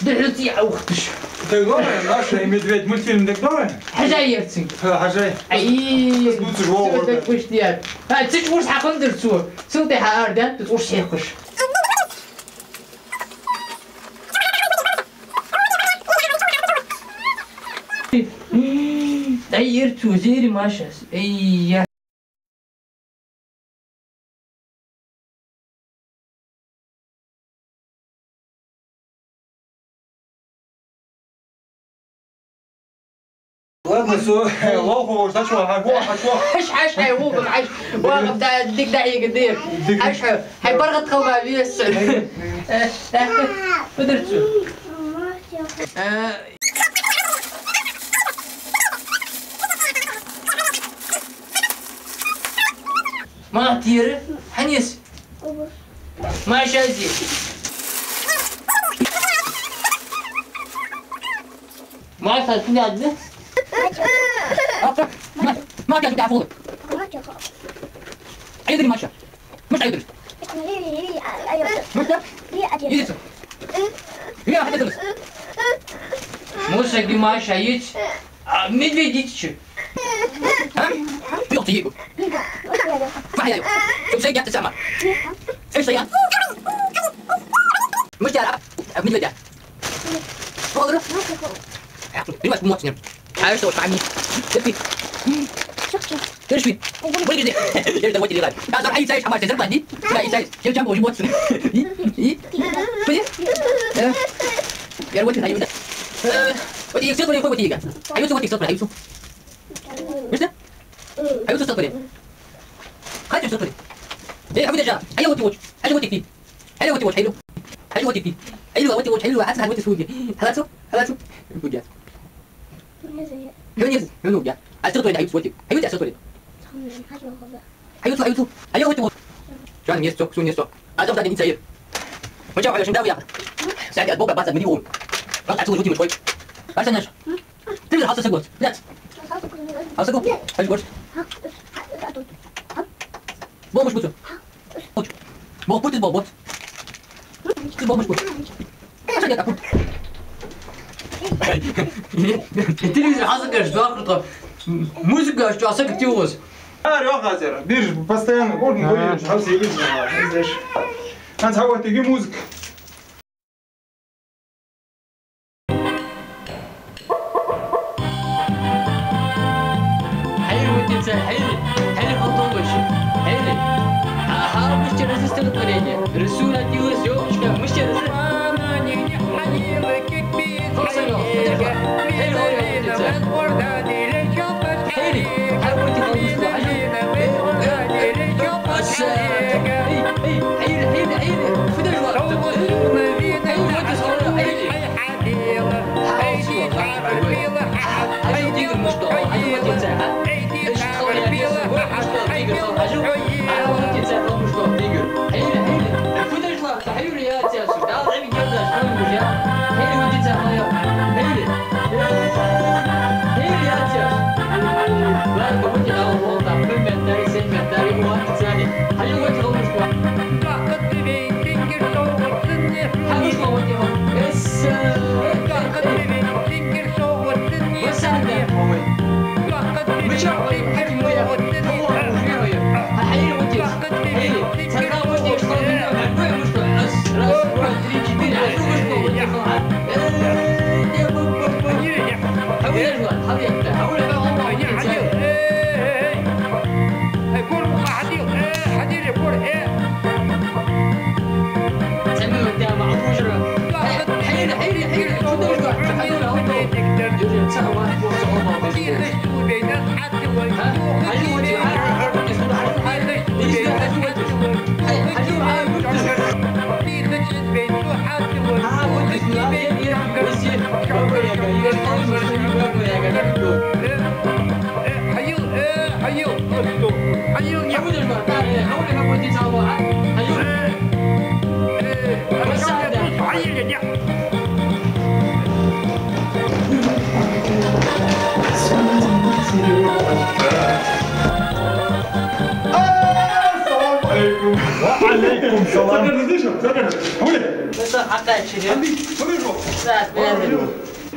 Да хьуци аухтуш. Так, давай, Маша и Медведь мультфильм, так, давай. Хьажай ерцинг. Ха, хьажай. Ай, ус буцуш вогӀур. Так пусть нет. А, цич урс хьакхандир цо. Цул тӀехьа ар даьд, цу урс хьекхаш. Ай, ер цо, зери Машас. Ай, я. Ладно, всё, лоху, шачу, хагу, хачу. Хьаш, хьаш, хьай, ву, хьаш. Ва, да, дик, да, хьай, дик. Хьаш, хьай, баргат халба вес. Кудр цу. Э, Ма тира, хьанис? Маша зи. Маша, сюда, да? Маша, Маша, сюда, фу. Ай, Маша. Мишта Ӏайдир? Мишта? Иди сюда. Иди, хьаьта тилис. Муса, иди, Маша, иди. А, медведь, иди сюда. А? Йохти йигу. Фу хьаяьй? Шо сай гетта сама. Сай сай. Мишта яр? А, медведь яр. Фу олар? Римас, моцнер. Ай, что, пойми. Терпи. Терпи. Вылезли. Я же давайте лежать. Да, зор, ай, сай, а, Маша, зор, пади. Да, ай, сай. Чем, чем, уже моцнер. И, и, что? Э, я вот, ай, вот. Э, вот и всё твоё, вот и. Ай, вот, вот и всё твоё, ай, вот. Мишта? Ай, вот, всё твоё. Хочу всё твоё. Э, а вы держа. Ай, вот и вот. Ай, вот и ты. Хьайла, вати, воча, хьайла. Хьайла, вати, воча, хьайла. Ацци хьайла, вати, суги. Хьалацу, хьалацу. Гудя. Хьо нез, хьо нугя. Ацци тойна, хьайла, вати. Хьайла, ацци тойна. Хьайла, хьайла. Хьайла, вати, воча. Чан, нез цок, су нез цок. Ацци тойна, ница ир. Воча, хьайла, шин да, я. Сяди, от Бога, баца, миллион. Ацци, вати, воча, хой. Ацци наш. Ты же хьалса сагот. Нет. Хьалса сагот. Хьалса сагот. Бо муш буцу. Буц. Бо путис бо, буц. Ты бо муш буц. Аша нет, а пут. Телевизор хьалса гаш, дохрто. Музыка гаш, чё, сагот тиуз. А, Рёха, зер. Бирж постоянно, кожный А. Бирж, хьалса телевизор, знаешь. Хьанца хьавар тиги музыка. Хьайра, вати, ца, хьайра, хьайра, хьал толбаш, хьайра. Аха, мишта рази стихотворени. Рисунок делаешь, ёлочка, мишта рази. Хьо сай нах, подожди. Хьайра, хьайра, вати, ца. Хьайра, хьайра, вати, хьал мишта, хьажу. Эй, эй, эй, хьайра, хьайра, хьайра, фу деш латт? Хьайра, вати, хьайра, хьайра. Хьажу, хьажу, хьажу, хьажу, хьажу, вати, ца, хьа? Ишта хала я, хьажу, хьажу, хьажу, вати, ца, хьажу, хьажу. Хьайра, хьайра, фу деш латт? Хьайра, я, ца, су, да, ай, я, да, что-нибудь, я. Хьайра, вати, ца, хала я. Хьайра. Хьайра, я, ца, су. Ладно, вати, хала, хала, да, пример, да, и семь, да, и вот, ца, и. Хьайра, вати, хала, что? السلام عليكم. وعليكم السلام. Сакар, ну ты что? Сакар. Хули? Ну что, опять через? Анди, хули жо? Да, да.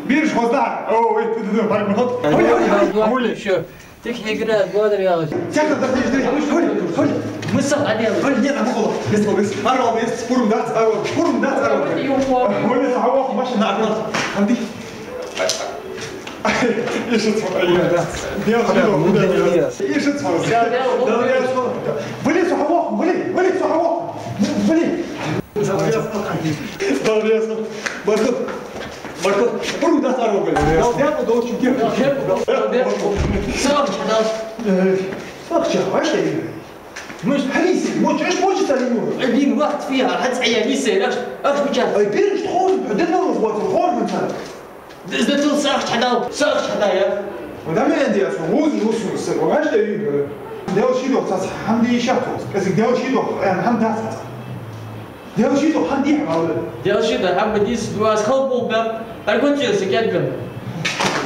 Бирж хозда. Ой, ты, ты, ты, парк выход. Хули, хули, хули. Хули? Ещё. Тик игра, бодр я. Сяка, да, ты, ты, хули, хули, хули. Мы сам отдел. Хули, нет, а мухо. Без, без. Арвал, без. Пурум, да, арвал. Пурум, да, арвал. Хули, сахавах, машина, арвал. Анди. Иши цо, я. Дел ши дох, куда не раз. Иши цо. Дел, дел, дел. Вали, суховок, вали, вали, суховок. Вали. Дел, дел. Марко, Марко, пурум дац аро, говорит. Дел, дел, дел, очень терпи. Дел, дел. Сам, дел. Э, сам, чё, вообще? Муш, хьалийса, муш, эш муш царину. Ай, бин вахт фиха, хьац ая лийса, аш, аш мича. Ай, бириш тхор, дедал вот, тхор мича. Дез да тул сахча хьадал, сахча хьадал, я. Да мен дия, со, вуз, вуз, вуз, вуз, вуз, Дел ши дох, цац, хьамди шахтос. Эсик дел ши дох, э, хьамда цац. Дел ши дох, хьамди хьамда. Дел ши дох, хьамди с-, вас хал бул бер, аргон чил се керган.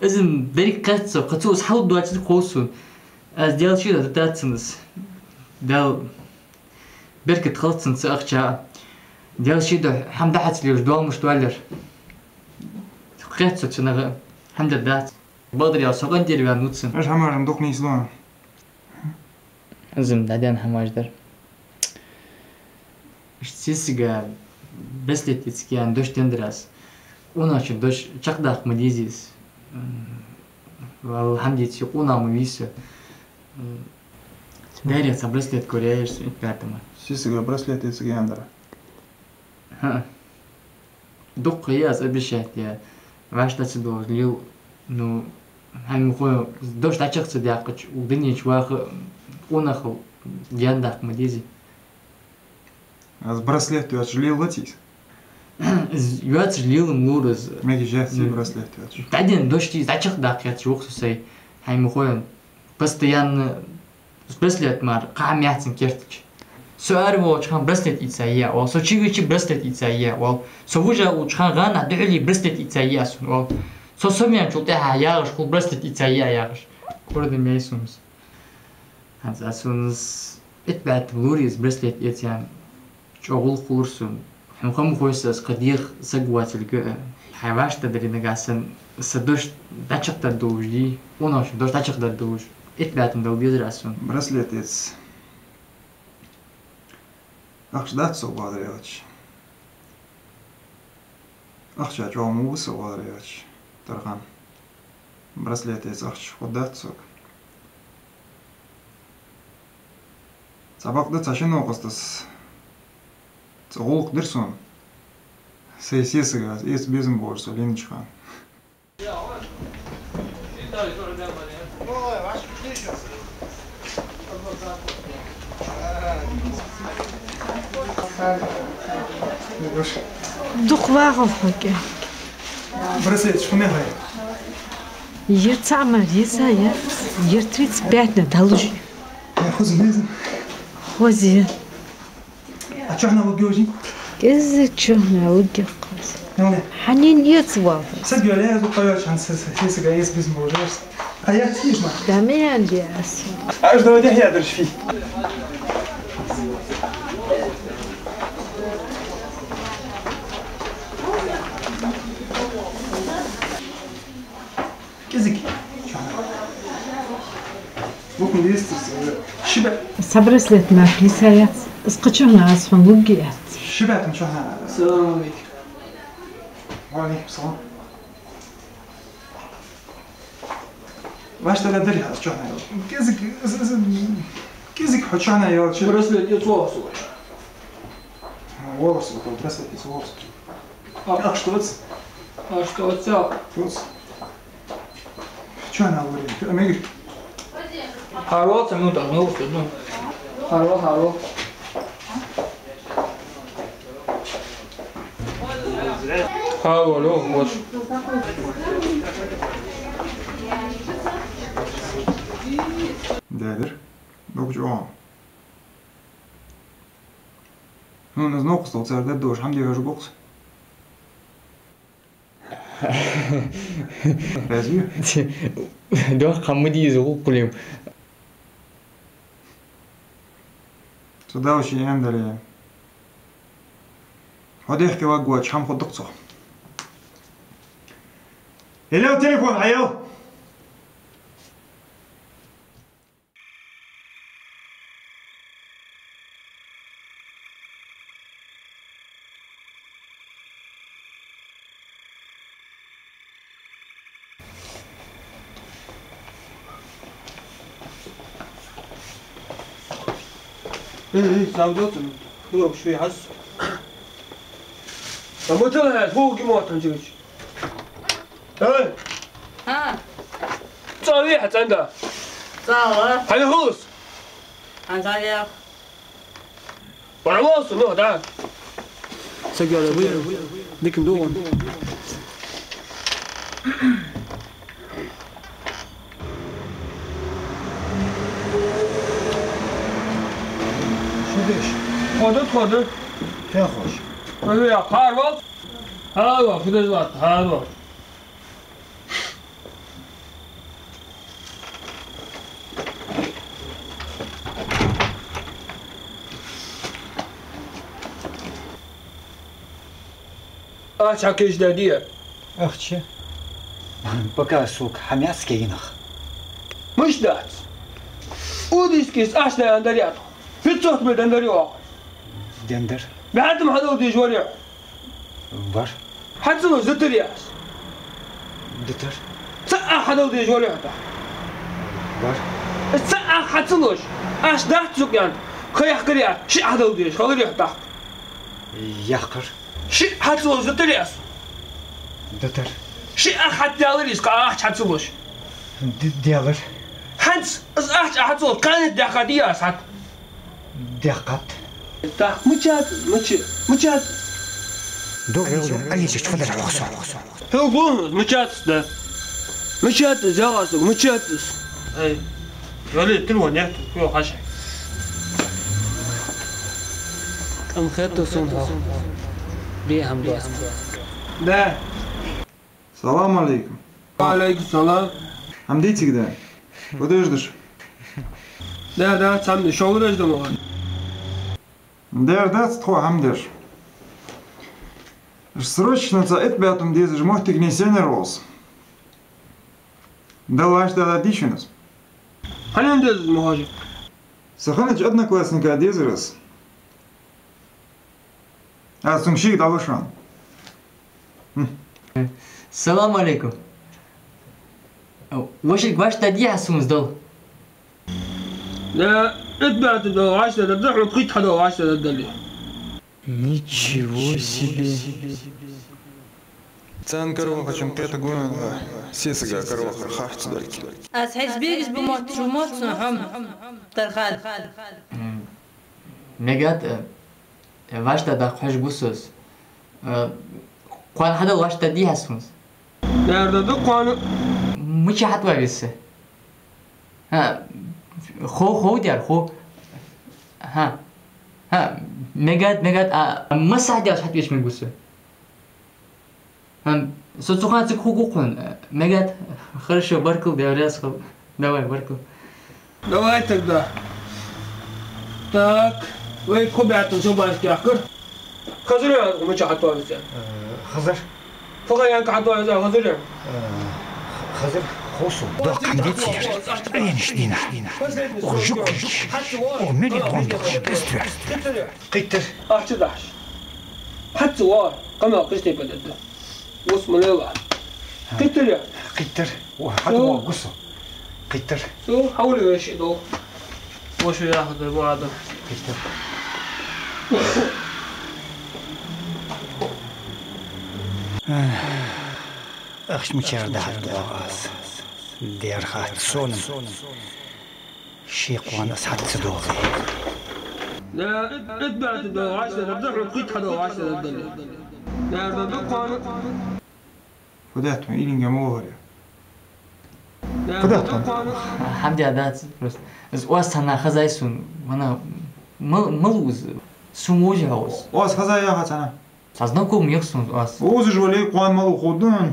Из-м деррига кхетац сона, кхы цо из хьалургдоацилга хов сона. Аз Даьла шийла дитад цунна из. Даьла беркат хилда цунна цу ахчах. Даьла шийла хӀама дӀахьаца лелаш дола мишта валар. Кхетац сона цунах, хӀама дар дац. Бакъдар аьлча, со къинтӀера ваьнна ва цунна. Аш хӀамаш-м дукха нийслу. Из-м дӀаденна хӀамаш дар. Иштта сесага браслет эцаргья аьнна дош деннадар аз. Къонахчун дош чакхдаккха ма дезий из. Валлахӏи, хӀама дийца къонах ма вий со. Дайрах цхьа браслет кораяьяр сона итт бӀаь тама. Сесага браслет эцаргья аьннадар. ХӀаа. Дукха я аз обещать яь, вӀаштӀехьа ца долаш лел, ну, хьай мухой дош дӀачакх ца даьккхача, укх дунен чу ваха къонахал гаьна даккха ма дезий. Аз браслет йоацаш лелаций из? Из йоацаш лела-м лора из. Мегаш яций браслет йоацаш? ДӀаденна дош дийца, дӀачакхдаккха яц вокх со сай, хьай мухой. Постоянно браслет мара кхы хӀама яц цун кертача. Со араволча хана браслет ийца я оал. Со чу вийча браслет ийца я оал. Со вижа волча хана гӀанахь духьале браслет ийца я сона оал. Со сов ваьнначул тӀехьагӀа яхаш хул браслет ийца я яхаш. Кордам яй сона из. ХӀанз аз сона из итт бӀаь тама лорий из браслет эца аьнна. ЧӀоагӀа гӀулакх хулар сона. Хьона ха ма хой са, аз кхы дегӀа саг воацилга, хьай вӀаштӀехьдарий нагахь санна, са дош дӀачакхдаргдолаш дий, къонахчун дош дӀачакхдаргдолаш, итт бӀаь тама дала дезар аз сона. Браслет эца. Ахча дац сога, бакъдар аьлча. Ахча чӀоагӀа ма ва сога, бакъдар аьлча, тархан. Браслет эца ахча хургдац сога. Цхьабакъда цхьа ши новкъостас цхьа гӀулакх дир сона. Сай сесага аз эца безам болаш со лийннача хана. Дукха вагӀа хьо кӀе. Браслеташ фу мел хьай? Ер цаӀ мара, ер цаӀ я, ер тридцать пять на доллараш. Э, хоза меза. Хоза я. А чухьнахьа лургья ужин? КӀезига чухьнахьа лургья-кх аз. Яле. Хьанна эца вал? Саг йоалае, аз укхаза йоацаш хӀанз са, са, сесага эца безам болаш. Хьаяц тийш ма? Да ма яьннадий аз. Аш давай дехьа ядараш фий. КӀезига. Буквально десять, ши бӀаь. Са браслет мара хьийса яц. Из кхы чухьнахьа аз хьона лургья аьнна. Ши бӀаь тама чухьнахьа. Салам алейкум. Ва алейкум салам. Ваш тогда дали хьа чухьнахьа йоал. КӀезига, кӀезига хьо чухьнахьа йоал. Браслет эца воагӀа со. ВоагӀа со, браслет эца воагӀа со. А. Ахча тоц? Ахча тоц, а? Тоц. Чухьнахьа лорий, а мегаш? ХӀара воал цхьа минута, а, ну, ну. ХӀара воал, хӀара воал. ХӀара воал, йо, вот. Дедир. Докучу оан. Хьона из новкъостал цар даддош хӀама де вежа гохс? Разве? Дохка хӀама дийза гӀулакх хулийм. Цу давши ян дале. Хьо дехке ваггоча хӀама худдакх цо. Елев телефон, хьаел! Эй, эй, сам дёртан. Хлоп, швей хьас. А мы тела хьас, ху гимотан чигич. Эй! ХӀа? ЦӀа вехьа цӀенда. ЦӀа ва? Хьан хулус? Хьан цӀа вех? Барамалсу, ну, да. Сагёле вы, диким дугун. Шудеш. Ходы, ходы. Фен хош. Ходы, я, харвал. Харвал, шудеш ват, харвал. Ахча хьакхийча даьдий? Ахча? Пока сога хӀама яц кегий нах. Мишта дац? Удийскийс ахча даьннадар яхаш. Пятьсот рублей деннадар оаха. Деннадар. БӀаь тӀам хьадала дезаш варий хьо? Вар. Хьа ца луш дитарий аз? Дитар. Цхьа ах хьадала дезаш варий хьо тӀаккха? Вар. Цхьа ах хьа ца луш, ахча дац сога аьнна, ха яьккхарий аз, шиъ хьадала дезаш, хиларий хьо тӀаккха? Яьккхар. Шиъ хьа ца луш дитарий аз? Дитар. Шиъ ах хьатӀадаьларий из, кхы ахча хьа ца луш? Д-, даьлар. ХӀанз из ахча хьа ца луш, кхаьннад даьккхадий аз хьа? Даьккхад. ТӀаккха мичад, мича, мичад? Ду гӀелда, Алисич фадар хьох со. Хьо гоназ мичад да? Мичад зяла сога, мичад? Эй, вали, телефон яхта, хьо хьаша. Ам хету сун хьо. Бе хӀама доац. Да. Салам алейкум. Ва алейкум салам. ХӀама дий цига, да? Фу деш даш? Да, да, цхьа хӀама дий, шовлараш да ма. Дер дац тхо хӀама деш. Срочно цхьа итт бӀаь тӀам дезаш моттиг нийсъеннаяр оз. Дала вӀаштӀехьадергдий шоана из? Хьанна деза из, ма хьожа? Са хиннача одноклассника дезар из. Аз цунга шийга дӀалуш ваьннав. Хм. Салам алейкум. Вашига вӀаштӀехьадергдий хьа сона из дала? Да, итт бӀаь тӀам дала вӀаштӀехьадергда, хьона пхийтта хьадала вӀаштӀехьадергдалий. Ничего себе! Царна каравахачун кхетаргва хьона, сесага каравахар харц долга. Аз хьайца бегаш ба мотташ ва мотташ сона хӀама, Тархал. М, мегад, э, вӀаштӀехьадаккха хьожаргва со из. Э, кхоана хьадала вӀаштӀехьадергдий хьа сона из? Дер да, да, кхоана. Мича хьатӀавоагӀа веза со? ХӀа, хов, хов дер, хов. ХӀа. ХӀа, мегад, мегад, а, массахьа даьлча хьатӀавеча мегаргва со. ХӀа, со цу хана цига хургва хьона. Мегад, хорошо, баркал, Даьла раьза хилва. Давай, баркал. Давай тогда. Так, вай кхо бӀаь тӀам шо башка яьккхар. Хазар яр, мича хьатӀавоагӀа веза? Э, хазар. Фу ха яьннай хьатӀавоагӀа веза, хазар яр? Э, хазар, хов сона. Доккха хӀама деций ер? Ӏенаш дийнахьа. Укх жугтича, укх меле гондухаш, пествер. Кхийтар. Ахча дахьаш. Хьа ца воагӀа, къамаьл кхыча тайпара дергда. Вус ма лела. Кхийтар яр? Кхийтар. О, хьа ца воагӀа со. Кхийтар. Со, хьавола веший дол. Вошо яхар да, бо адам. Кхийтар. Ахча мичара дахьар доагӀа аз. Дер хац сона. Ши кхоана аз хьа ца доагӀе. Да, итт бӀаь тӀам дала вӀаштӀехьадергда, хьона пхийтта хьадала вӀаштӀехьадергдалий. Да, да, да, кхоана. Фу даьд хьона, илинге ма вахар. Фу даьд хьона? ХӀама даь дац просто. Из оаз цхьаннахьа хезай сона, вана, мал, мала ва из? Сона вовзий хьогӀ из? Оаз хезай яхар цхьаннахьа? Цхьа знакомый яхар сона оаз. Вовзаш вале, кхоана мала ва ховргда хьона.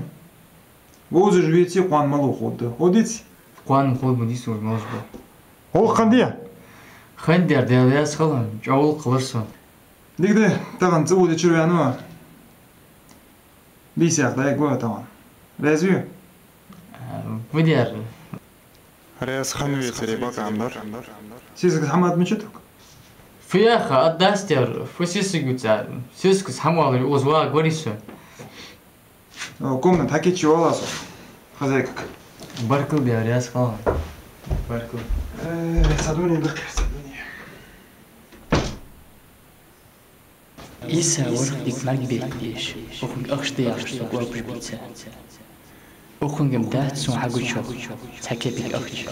Вовзаш веце, кхоана мала ва ховргда. Ховргдий? Кхоана ховргда ма дий сона, малаш ба. ХӀа, хиннадий? Хиннадер, Даьла раьза хилва, чӀоагӀа гӀулакх хилар сона. Дика да, тахан цӀа вода чура ваьннав. Бийсах дӀаяргва тахан. Раьза вий? А, ва дер. Раьза хинна вецаре бакъам бар. Сесагас хӀама ала мичад хьога? Фу яха, ала дац дер, фу сесаг ю цар. Сесагас хӀама аларе, укхаза вагӀа варий со. О, комната хьакийчъяь воалл со. Хозяйкага. Баркал, Даьла раьза хилва. Баркал. Э, садуни даккхар, садуни. Ӏийса варх дика мӀарг бетташ, укхунга ахча де яхаш сога оапаш бийцар. Укхунга-м дац сона хьагучох цхьа кепик ахча.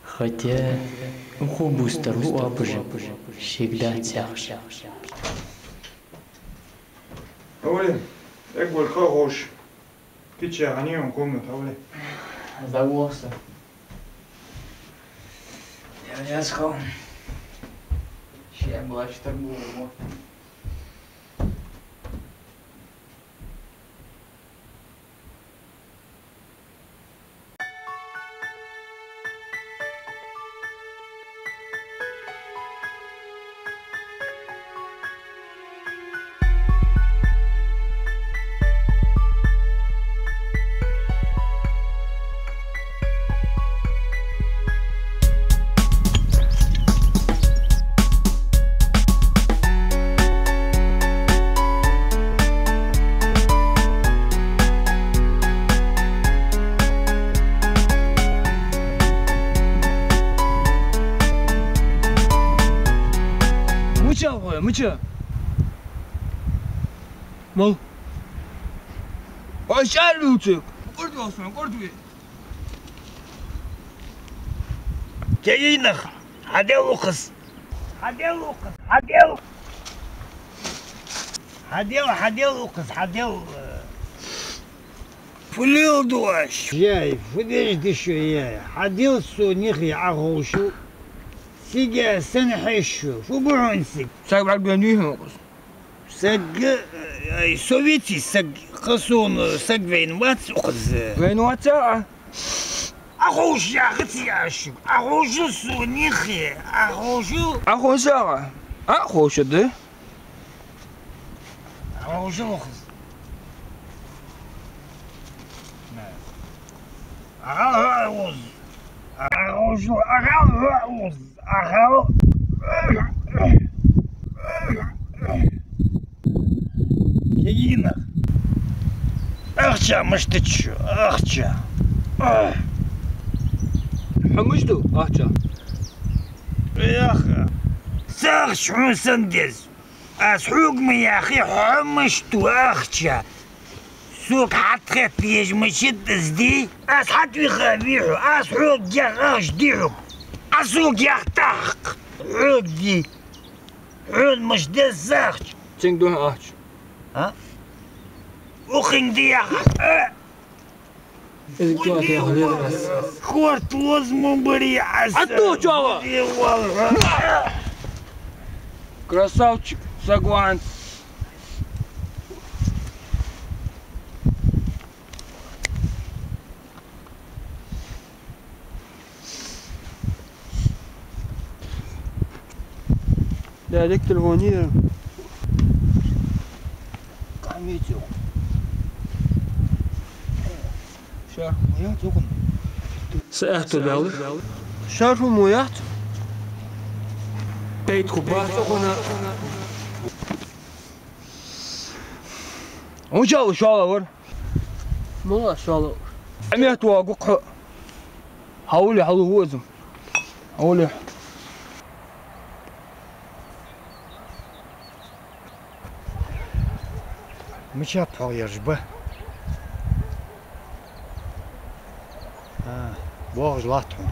Хотя укхо бустар лу оапаш, шийга дац яхаш. Хьавола, эггара кхы а ховш. Кийчъяь хиннай хьона комната, хьавола. ДӀавоагӀа со. Я, я схал. Ший блач тар бу. Мича? Мал. Ой, чӀар луцук. Курд волсун, курд ви. Кегийнах, хьадел укхаз. Хьадел укхаз, хьадел. Хьадел, хьадел укхаз, хьадел. Фу леладу оаш? Яй, фу деш да шо, яй? Хьадел со нихи, Ӏа ховш ва? Сига санна хьежаш ва. Фу ба хьона сига? Саг бӀаргавайнавий хьона укхаз? Саг, ай, со веций саг, кхы сона саг вайнавац укхаз. Вайнавац, а? Ӏа ховш яхац аз шуга. Ӏа ховш ва со нихи, Ӏа ховш ва? Ӏа ховш ва? Ӏа ховш да? Ӏа ховш ва укхаз? Ӏа хьал хьо укхаз? Ӏа ховш ва? Ӏа хьал хьо укхаз? Ӏа хьал. Кегийнах. Ахча мишта да шо, ахча? Ах. Хьо мишта ва ахча? Яха. Са ахча хьона санна деза. Аз хьога ма яхий, хьо мишта ва ахча? Сога хьатӀахетта еза мичад аз дий? Аз хьатӀавиха вий хьо? Аз хьога яха ахча дий хьога? Ӏа сога яхийтахь, хьога дий? Хьона мишта деза са ахча? Цунга да хьона ахча. А? Укхунга дий яхар? Из гуа дехар яр аз. Хорт лозма барий аз. Ӏа тохача ва! Красавчик, саг ван. Да, дика телефон я. Камера. Ша, ма яц укхун. Са аьттув баьлар. Ша, фу ма яц. Тайт ху бац укхунна. Унчал шола вар. Мала шола вар. Амет ва гукху. Хьавли, хьалу вузум. Хьавли. Мича пхьогӀ ераш ба? А, бохаш латт хьона.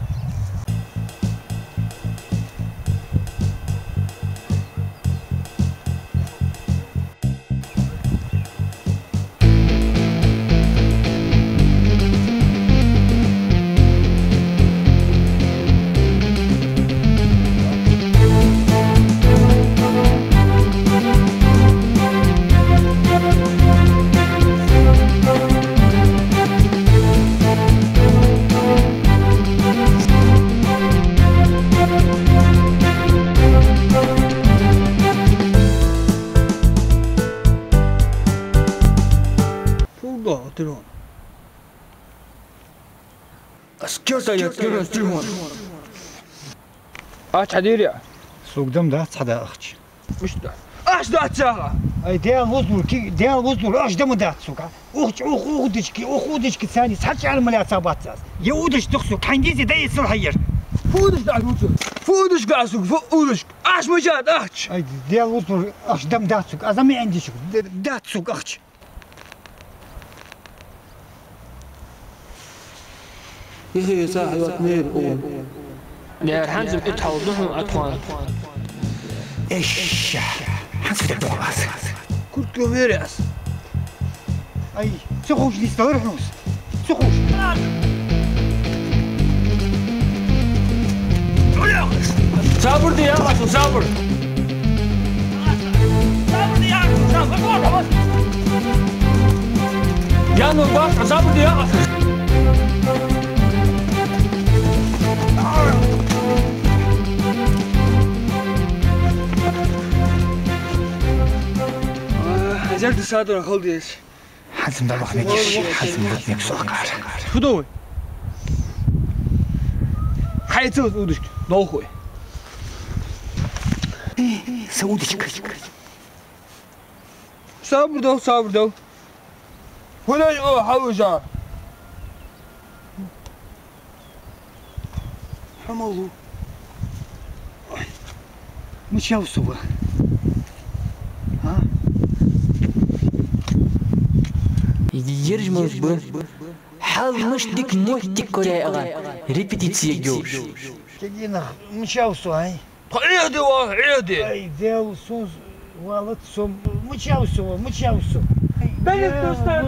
Фу да, телефон? Аз керта я, керта телефон. Ахча хьадийрий? Сога да-м дац хьада ахча. Мишта? Ахча дац яха! Ай, Даьла вузлур, ки, Даьла вузлур, ахча да-м дац сога. Ухча, ух, ух удашка, ух удашка цани, цхьа чӀар ма лаьца бац аз. Е удаш тох сога, хьайна деза дайсал хьайяр. Фу удаш да лучу? Фу удаш га сога, фу удаш? Ахча мича да ахча? Ай, Даьла вузлур, ахча да-м дац сога, аз ма аьнна дешуга, д-, дац сога ахча. Ихи са хьайот мер угӀун. Дер хӀанз итт хьал да хьона атхуан. Эш, хӀанз фида дохлас. Куртка вер аз. Ай, ца ховш листа лар хьунс. Ца ховш. Сабур де, я Расул, сабур. Я ну баш, сабур де, я Расул. Хазар да садра халдес. ХӀанз ма дӀаваха мегаш, хӀанз ма дӀаваха мегаш сохкар. Фу да вай? Хьайца удашка, долхуй. Са удашка. Сабур дов, сабур дов. Хулай, о, хьалужа. Хьо мала ва? Ой. Мича ва со ва? Ераш малаш ба хьалмаш дика моттиг кораяь агӀан репетице йолаш. Кегий нах, мичав со, ай? Тхо Ӏехаде вагӀа, Ӏехаде. Ай, Даьла, сона валац со, мичав со, мичав со. Далин дустар.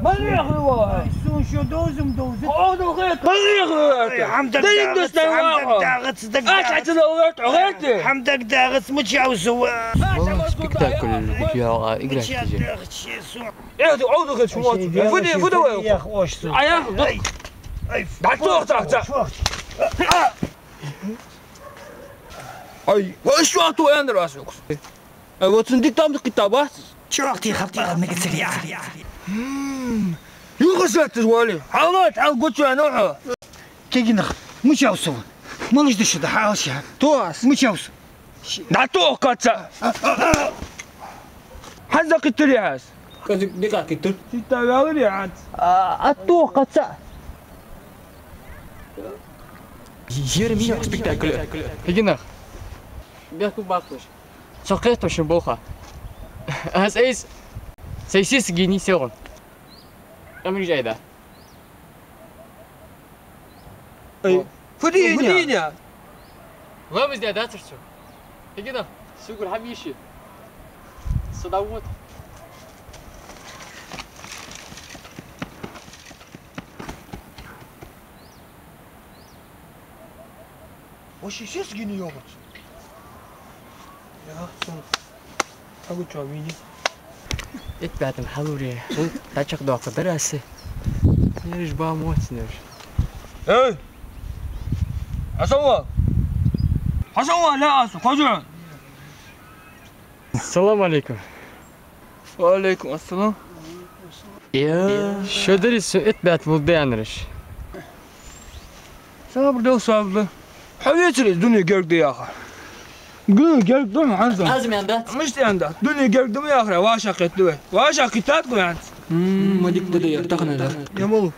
Мал Ӏехаве вагӀа. Ай, сона шо довза-м довзац. Хьо довза хет. Мал Ӏехаве вагӀа. Ай, хӀама дагадагӀац, хӀама дагадагӀац, дагадагӀац. Ач, ач, ловларт, гӀерте. ХӀама дагадагӀац, мичав со. Валлахь, спектакль дика йоагӀа, играть дийша. Эх, ты, ох, ты, чё, ай, фу, фу, фу, фу, фу, ах, ош, су. Ай, ах, ай, ай, да что, так, так. Ай, ва шо ту энер вас юкс. Ай, вот син дик там кита бас. Чё, ах, ты, хап, ты, хап, мега царя. Юга сатыз вали. Халат, ал гуча, ну. Кегий нах, мичав со. Малаш да шо да, хьалаш я. Тос. Мичав со. Да тохкаца. Хьан закхийтар яхьас? Казик дика кхийтар. Сита вялар яхьас. А, а тохкаца. Ер мина спектакль. Кегий нах. Бехку бакуш. Со кхеташ болх ба. Аз эс. Сай сис гини сегун. Амрижайда. Ай, фу дийна? Фу дийна? Ламаз де дацар цо. Кегий нах, сугур хьамиши. Садавут. Вообще сес гини йоагӀац. Я, сон. Хьагуча мини. Итт бӀаь тӀем хьалуре. Ху, дӀачакхдоаккхаргдар аз. Ераш ба моцнаш. Эй! Хьасан ва! Хьасан ва, ла аса, хоза! Салам алейкум. Ва алейкум ассалам. Я. Шо дарий со итт бӀаь тӀа лургда аьннараш? Сабар дал, сабар дал. Хьо вецаре дуне герга да яхар. Дуне герга да, хьанза. Аз мен дац. Мишта аьнна дац? Дуне герга да ма яхар, вӀашагӀкхетаргда вай. ВӀашагӀкхетаргда вай хӀанз. М, ма дика да дар, тахан дар. Я мала.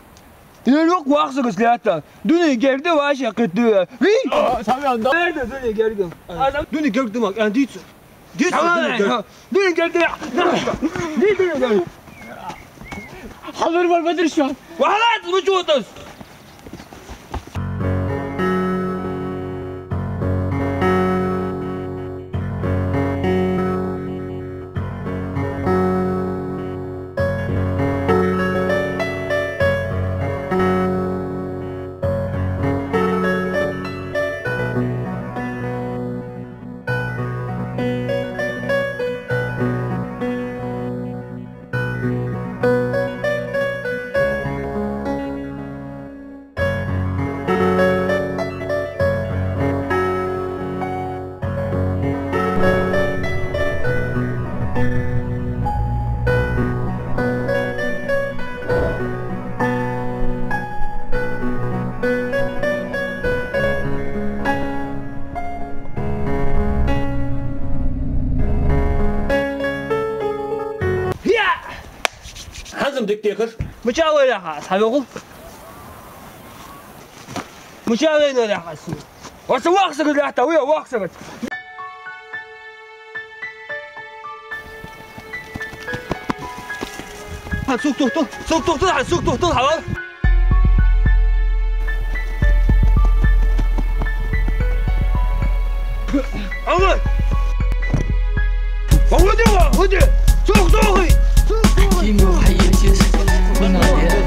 Е лук вахсагас лаьтта. Дуне герга да, вӀашагӀкхетаргда вай. Ви? А, сам аьнна да. Герга да, дуне герга. Аз дуне герга да ма, аьнна дийца. Дийца, дуне герга. Дуне герга. Ди дуне герга. Хьалар бар бадар шо. Валат, лучутас. Я! ХӀанз-м дика дехар. Мича вай яхьа, хьавегӀул. Мича вайна яхьа. Оса вахсагӀа лаьтта, вай вахсагӀа. Хьа, сук тухтал, сук тухтал, хьа, сук тухтал, хьавар. Ага. Ва, уйди, ва, уйди. Сук тухий. Сук тухий. Ким хьаетес? Куна де?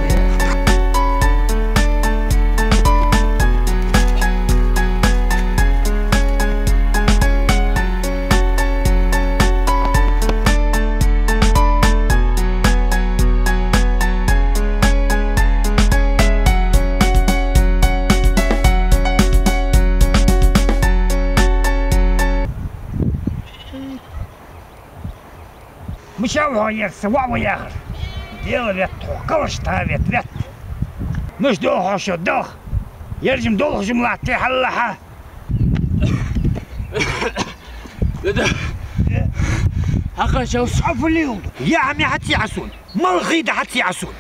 Мича ва хьо, ер са ваӀ ва яхар? Дела ветта хьо, калаш та ветта, ветта. Муш дола хьо шо, дала. Ер жим долх жим латте хьаллахьа. Деда. Хьакъа шаус. Афу лил. Я хьами хьаци Ӏасун. Мал хида хьаци Ӏасун.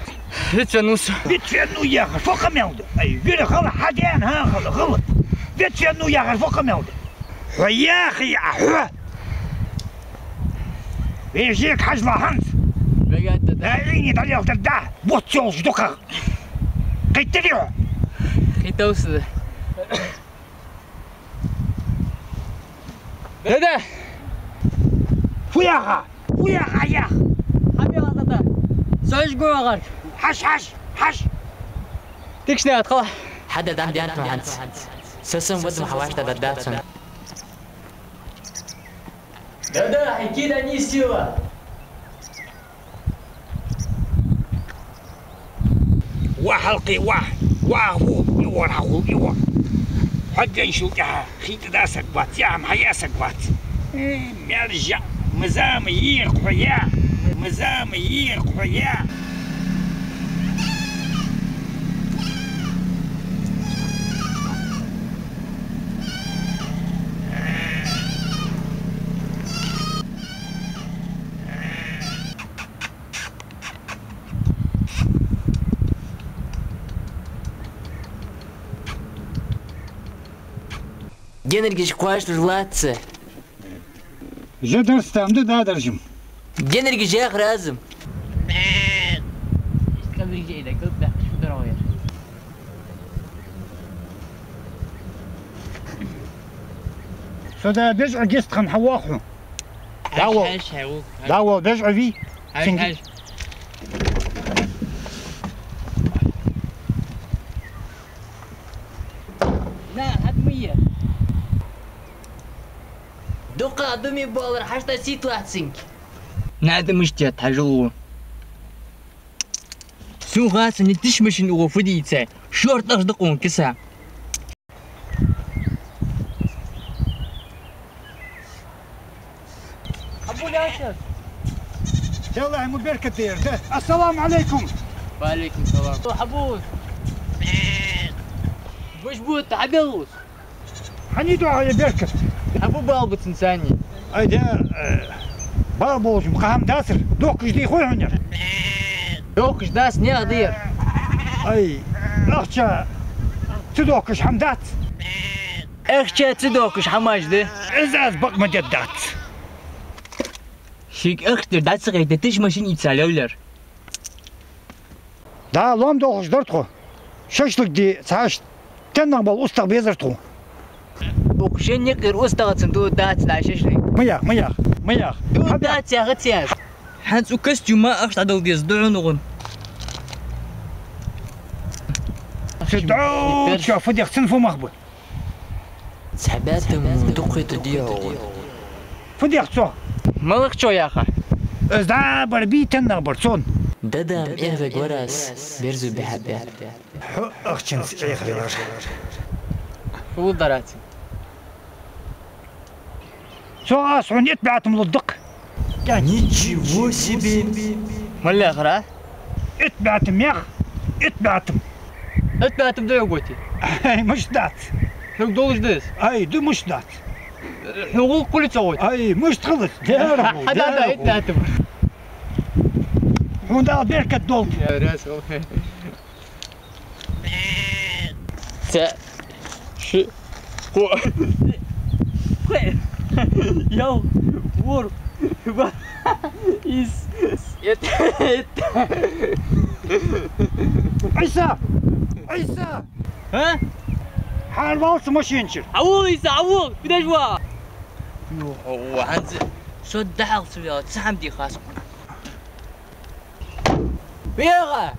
Вицвенну со. Вицвенну яхар. Фу къамаьл да? Ай, вира хала хьаден, хьа хала, хала. Вицвенну яхар. Фу къамаьл да? Хьо яхи а хьо. Вежек хьажла хӀанз. Бегатта да. Э, Ӏийне дӀалелхадар да, бутт йолаш дукхагӀа. Кхийттарий хьо? Кхийттав са. Дада! Фу яха? Фу яха, яха? Хьабе, дада. Сож гугар. Хьаж, хьаж, хьаж. Тикшне атхала. Хьада дам дянту хьанц. Сасан вадам хьаваш дада дацун. Дада, хьай кида нийсъяла. Ва хьалкхе, ва, ва, ву, ивор хьахул, ивор. Хьагган шул тӀехьа хи тӀа да саг вац, яхьам хьая саг вац. Э, мержа, мазама йийр хьо я, мазама йийр хьо я. Денаргаш кхоачаш латца. Жа дарстам да, да, даржим. Денаргаш яха разум. Со да бежа гестхан хьаваху. Давол. Хьаж, хьаж, хьаж. Давол, бежа ви. Хьаж, хьаж. На, хӀама я. Дукха думи болар, хьашта ситлацинг. Надо мыштет, хьажу. Сун хасани тиш машин угу фу дийца. Шорташ дакъун киса. Абу Ясир. Аллахь му беркат дер, да? Ассаламу алейкум. Ва алейкум салам. Абу. Вуш бу табелус? Хьани дуӀа я беркат. Абу балбуцин сани. Ай, да, э, балболжим, къахьам дацар. Дохкаш дий хой хьунер? Дохкаш дац, нех дер. Ай, ахча ца дохкаш хьам дац? Ахча ца дохкаш хьамаш да? Из аз бакъ ма дед дац. Шийга ахча дацагӀе, де тиш машин ийца левлер. Да, лом долхаш дар тхо. Шашлык де, цхьаш теннах бола устагӀа безар тхо. Укх шин никъир устагӀацан ду дац на шашлык. Ма ях, ма ях, ма ях. Ду дац яхац яз. ХӀанз у костюма ахча дӀадала деза, дуӀун угӀун. Се дӀо, чо, фу дех цун фу мах бу? Цхьа баьттам дукхе ту дегӀо. Фу дех цо? Малах чо яха? Из да бар битан нах бар цон. Дадам эхве гварас берзу бихьабе. Хьо ахчанца эхвелар. Фу дараци? Цо ас хьона ит баьттам луддакх. Ничего себе! Маллехара? Ит баьттам мех, ит баьттам. Ит баьттам да йоготи? Ай, муш дац. Хьог долаш дас? Ай, ду муш дац. Хьо гӀулакх хулица гӀоти? Ай, муш хилац. Дера гӀу, хьада да, дера ит гӀу. Баьттам. Хьона Дала беркат долда. Я, раз, окей. Цхьа, ши, кхо. Кхо. Йо, вор. Ва. Ис. Эт. Эт. Ӏийса! Ӏийса! А? Хьарвалца машин чура. Ӏавул, Ӏийса, Ӏавул! Бидаш ва! Йо, хьанз со дахьал ца вела, цхьа хӀама дий хас. Вега!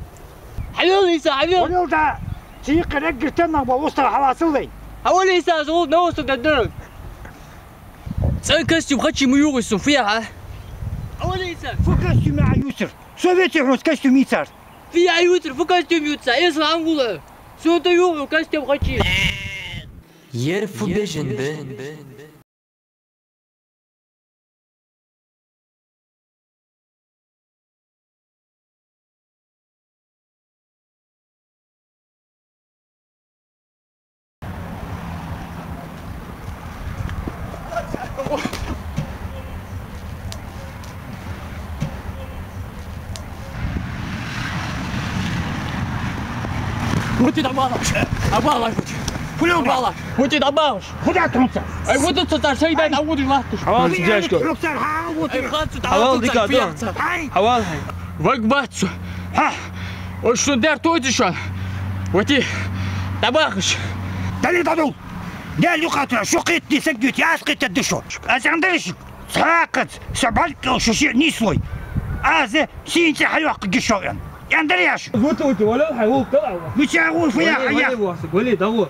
Хьавел, Ӏийса, хьавел! Хьавел да! Цийкъа реггар теннах бола устагӀа хьалацал вай. Хьавел, Ӏийса, зул новости да дург. Цхьа костюм хачи ма югӀуй сун, фу яха? Хьавел, Ӏийса! Фу костюм я юцар? Со веци хьуна костюм йицар. Фу я юцар, фу костюм юца? Эсла ангула. Сун та югӀу костюм хачи. Ер фу бежан да? Хути дӀабалаш. ДӀабалаш хути. Хулиу дӀабалаш. Хути дӀабалаш. Худа тунца. Ай, вот тут цар сайдан, а вот и лахтуш. Хавал, сидяшка. Хавал, дика, да. Хавал, хай. Ваг бац со. Хьа! Оаш шун дер тойта шоана. Вати, дӀабахаш. Дале дӀадул! Даьла юкъа тара, шо кхетаде саг йоти, аз кхетадергда шо. Аз аьннадар шуга, цхьаккха, со бӀаргкъал шо шиъ нийслой. Аз сийна цӀи хьайоаккхаргья шоана. Аьннадар аз шуга. Вути, вути, валал хьай, вул кала. Мича вул фу я, вали, я. Вали, васик, вали, давай.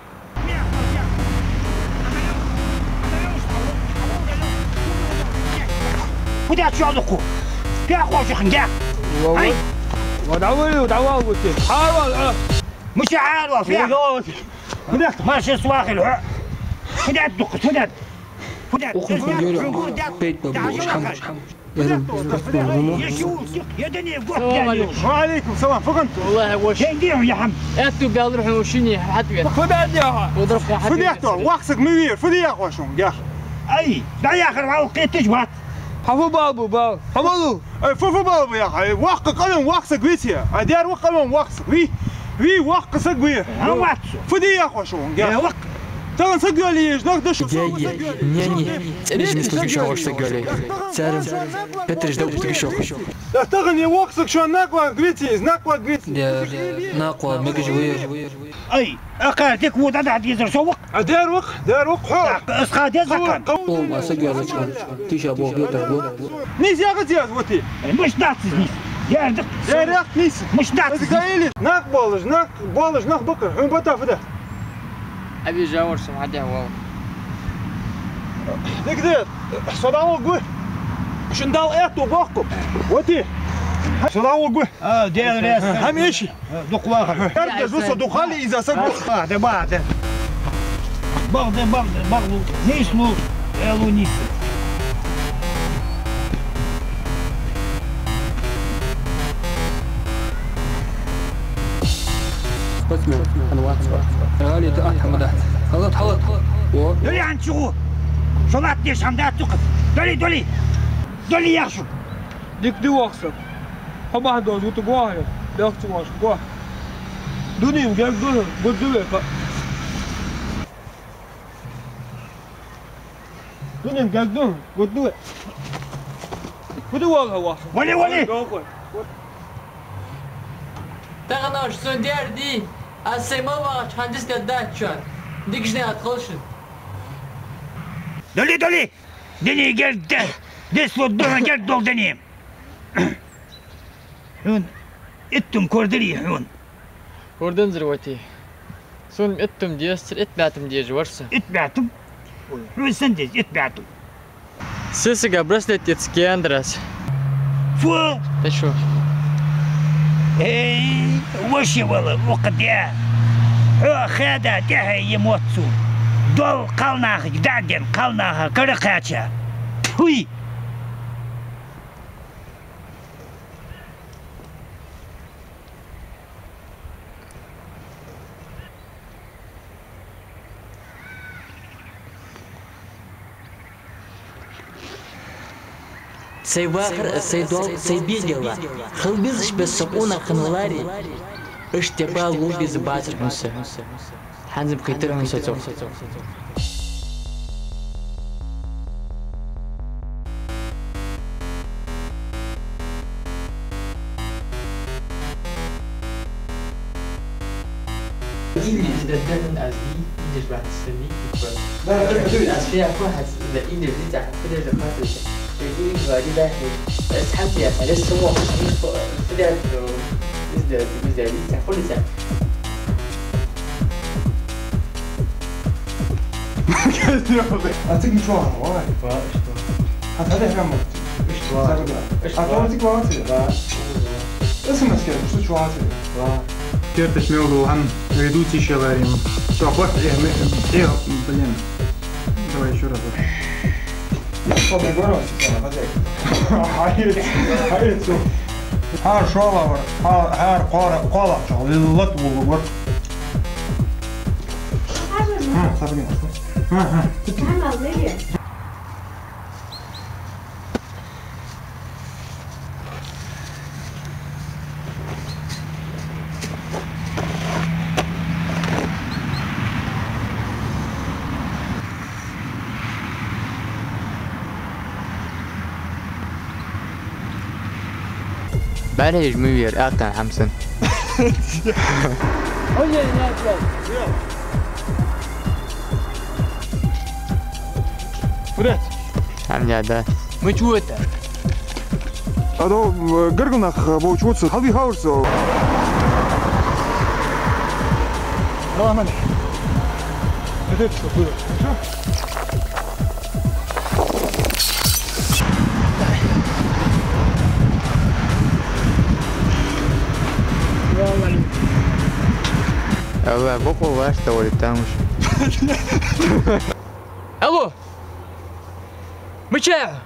Куда чё луку? Пехо же хнга. Ай. Ва давай, давай, вот ты. Хьарвал, а. Мича хьарвал, фе. Куда? Машин свахил, а. Куда духу, куда? Куда? Уху, куда? Петь, бабуш, хам. Салам алейкум. Ва алейкум салам. Фу хиннад? Валлахьи, воша. Аьттув баьлар хьона шийна хьатӀавена. Фу баьд яха? Фу даьд хьона? Воккха саг ма вий, фу де яхаш хьона, яха? Ай, дӀаяхар валла кхеташ вац. Хьа фу бала ба, бала? Хьа малув? Ай, фу, фу бала ба яха? Ай, воккха къаман воккха саг вий те? Ай, дер воккха къаман воккха саг вий? Вий, воккха саг вий. Хьа вац. Фу де яхаш хьона, яха? Э, воккха. Тахан саг йоалае езаш нах да шо, саг йоалае. Няни, цӀераш мискалга шоагӀаш саг йоалае. Царам петраш дав тиги шоагӀаш. Да тахан е воккха саг шоана накъа ван гвеци, из накъа ван гвеци. Да, накъа ван мегаш вир. Ай, акхар дика ву дӀадахьа дезар со воккха. А дер воккха, дер воккха, хьо. Так, аз ха деза кан. О, ма саг йоалае чкан. Тиша бох йотар бу. Нийса яхац аз, вати. Мишта дац из нийса? Дер дакх. Дер яккха нийса. Мишта дац из? Гаили, накъа болаш, накъа болаш, нах бакъар. Хьона бата фу да? Аби жавар сам хьадехьа вал. Дика де, со дӀаволга ву. Шун Дала аьттув боаккхалба. Вати. Со дӀаволга ву. А, Дала раьза хилва. Хьамеши. Дукха вахар. Кардаш ву со дукха хьале из саг. Бахде, бахде. Бахде, бахде, бахлу. Нийслу, элу нийса. Спортсмен, хьан вац. Гали, тӀа атта хӀама дац. Халат, халат. О. Дале хьан чугӀу. Шо латтадеш хӀама дац цу кхы. Дале, дале. Дале яхаш. Дика де воккха саг. Хьо бахьан долаш вуту гохьа. Бехк ца воаш гохьа. Дунен герга ду, гуд ду вай кхы. Дунен герга ду, гуд ду вай. Фу де вала хьо вахар? Вали, вали! Тахан оаш сона дер дий, аз сай мел вагӀача хана дицдаь дац шоана. Дикача наькъа тӀа хилда шун. Дале, дале! Дунен герга да, дицлургда хьона герга дола дуне. Хьона иттум корадир хьона. Корадензар, вати. Сона иттум дезацар, итт бӀаь тум дезаш вар со. Итт бӀаь тум? Хьона сенна деза итт бӀаь тум? Сесага браслет эца кхийтар аз. Фу? Тешо. Эй, воша вала, укх де. Хьо хада тӀехье е моццу. Дол кхалнахага дӀаденна, кхалнаха кара кхаьча. Тьфуй! Сай вахар, сай дол, сай бе делла. Хила безаш бесса со къонах хинна валаре, иштта бала луш деза бацар хьона са. ХӀанз-м кхийтар хьона со цох. Иннис дердерн аз ди, иннис бахьан санни, типа. Да, да, да. Аз фея кхо хьац, да, иннис ди цахь, фу деш да хатуша. Шеки иннис вади дахи. Аз хьанти я, аз само, фу деш, фу деш, фу деш, фу деш, фу деш. А ты ничего, давай. Ва, что? А тогда прямо. Что? А то ты класс, да? Ва. СМС-ке, что чувствуете? Ва. Керташ мел ду хьан, веду тише варим. Всё, хватит, э, мы, э, блин. Давай ещё раз. Что ты говорил, Светлана, хозяйка? Хаец, хаец. ХӀара шолавар, хӀа-, хӀара кхола-, кхоалагӀчох лиллат вуллугвар. Хьажар. Хм, сабрина. Хм, хм. Хьажар, леви. БӀаргаш ма вера, аккан хӀама санна. Хьамда да. Мы чего это? А то, э, гаргара нах, э, бо чего-то, халби хаурсо. Нормально. Это что было? Алло, бокъо ваш товарит тамаш. Алло! Мича?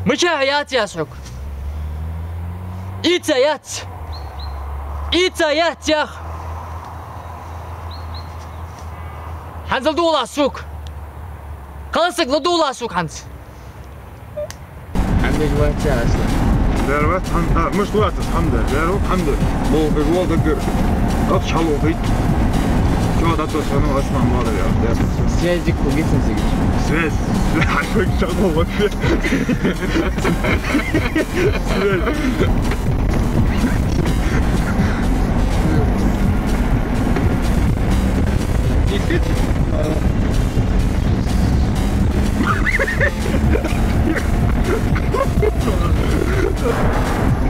Мича яц яхар? Ийца яц! Ийца яц яхар! ХӀанз ладувгӀалахь сога! Кхалсаг, ладувгӀалахь сога хӀанз! Хьамда вац асла. Дер вац хьам-, а, мишта вац хьамда? Дер ва хьамда. Болх бе, болх даггара. Кхаьча хьалвохийт. Чо дӀатосс хьона, аш ман мала я. Связь дика хул, гицин зиги. Связь. Хьайфак чакъо вообще. Связь.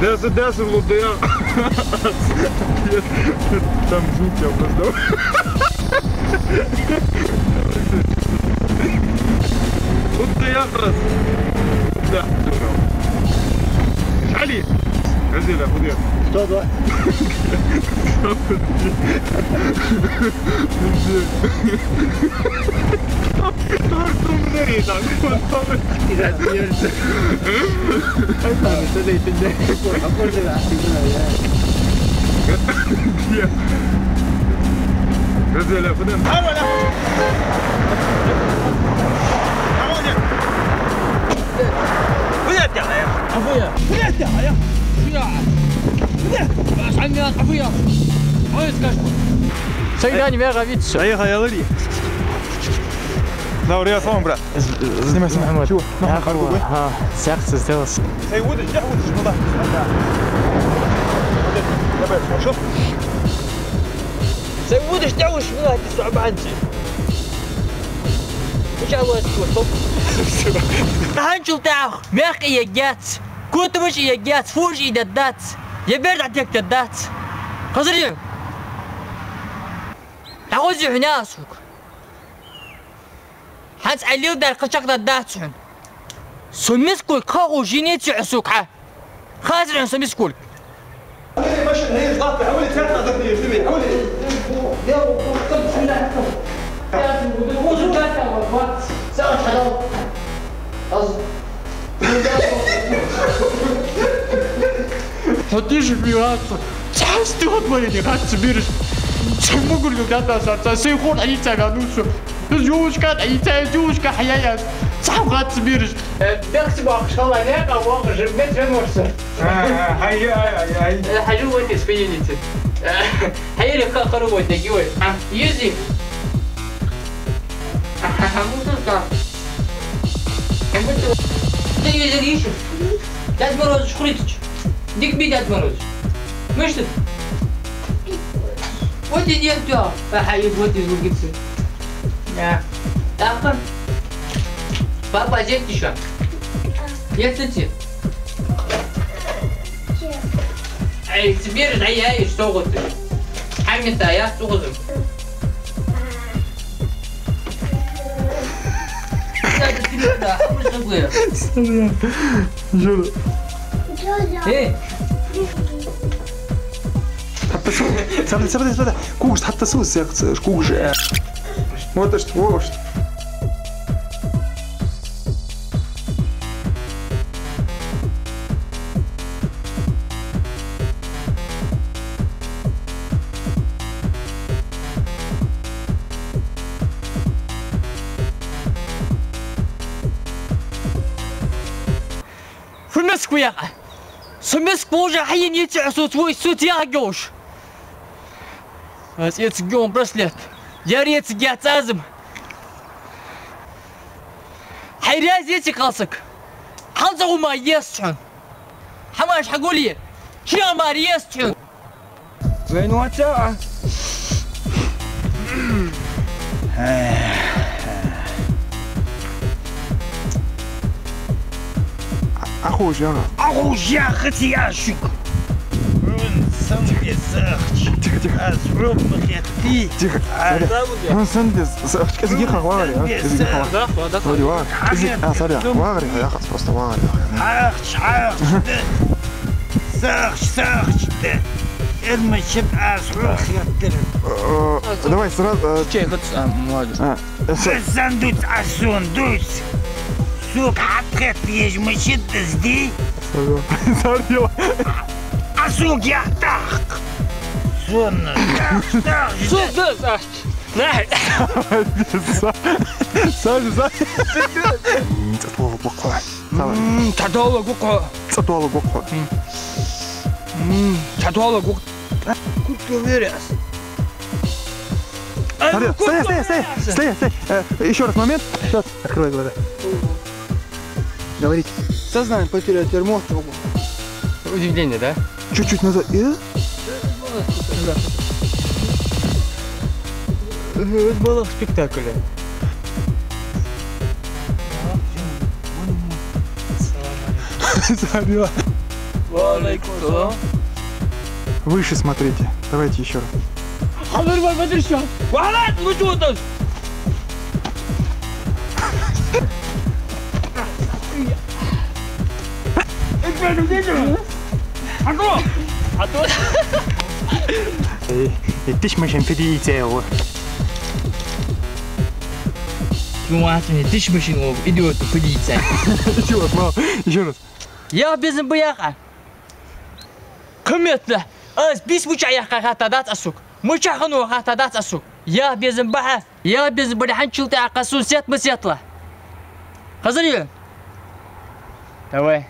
Десять, десять, лудая. Там звук я просто. Лудая раз. Да. Шали. Газеля, куда? Сто два. Сай дани вера вицу. Ай, хаял ри. Давай, я фон, брат. Снимай, снимай. Чего? Махмуд, хьаргу, бой. Ха, сяхца сделал. Сай, удаш, я удаш, ну да. Давай, хорошо? Сай, удаш, я удаш, ну да, ты что, обманщик? Мича лоац, стоп. Всё. ХӀанзчул тӀехьагӀа мехка эггьяц, котамаш эггьяц, фуж идаддац, я бер дӀатеккаддац. Хазар ю? ДӀахозий хьона, сога? ХӀанз Ӏаьлил дар кхачакхдаргдац хьона. Со мискалга кхахо жине ца хьо сога хьа. Хазар хьона со мискалга. Хьо тиша вират. Цхьа стихотворени гӀатта бераш. Цхьа мугур ю гата сарца, сай хор айца гану су. Из юлушка айца, из юлушка хьаяяс. Цхьа гӀатта бераш. Э, дехца бахаш хала, некъа вахаш, бетвен вахса. А, а, ай, ай, ай, ай. Э, хьажу вот из пенилицы. Э, хьайри ха-, хоро вот, да, гиой. А, юзи. А, а, а, мусор там. А, вот, да, юзи, иши. Дед Мороз, шхуритыч. Дик би, Дед Мороз. Мышты. Вот и нет, всё. Ага, и вот и звуки. Да. Так. Папа, а здесь ещё? Есть эти? Эй, теперь, да я и что вот ты? А мне-то я что вот? Жора. Эй! Хьатта су, сабри, сабри, сабри. Кугаш, хьатта су, сяхца, кугаш. Вот что, вот что. Фу мискал ва яха? Со мискал вожа хьайна йици а су, цу, су тяхгош. Аз эциг гон браслет. Яр эциг яц азам. Хьай раьза эци кхалсаг. Хьалза ума ес чун. Хьамаш хьагулъе. Чу мара еза хьона. Вайна вац а? Ӏоховша яха. Ӏоховша яха ца яхаш шуга. Хьона санна деза ахча. Тихо, тихо. Аз хьога ма хетти. Тихо. А, сари. Хьона санна деза ахча. КӀезига хьавагӀалва, а? КӀезига хьавагӀалва. Да, да, да. Вари, вагӀалва. КӀезига, а, сари. ВагӀалва, яхац просто, вагӀалва, яхац. Ахча, ахча да. Са ахча, са ахча да. Эр мичад аз хьога хеттар. Э, давай сразу, э, чей, вот, а, молодец. А, э, с- Сан дувц, а сона дувц. Сога хьатӀахетта еза мичад да из, дий? Сари. Сари. А сога яхтахк. Сона. Сога да, ахча. Нахь. Сари, сари. ЦӀатола гукхо. М, цӀатола гукхо. ЦӀатола гукхо. М, цӀатола гукхо. Кутто верас. Сари, стоять, стоять, стоять, стоять, стоять. Э, ещё раз момент. Сейчас, открывай глаза. Говорите. Сознание потерял, теперь мозг его. Удивление, да? Чуть-чуть назад. Э? Э, это было в спектакле. Салам алейкум. Ва алейкум салам. Выше смотрите. Давайте ещё раз. Хьалар вай бадришо. Валат, ну чё тут? Э, э, тиша машен фу дийцай, о. Ну, а ты не тиша машен, о, идиот, фу дийцай. Идиот, мал. Ещё раз. Яха безам ба яха. Кхыметтел аз бийса мичахьа яьккхай хаттаргдац аз сога. Мичахьа хиннав хаттаргдац аз сога. Яха безам ба хьа. Яха безам бале, хьанчул тӀехьа кхы сона сет ма сеталахь. Хазарий? Давай.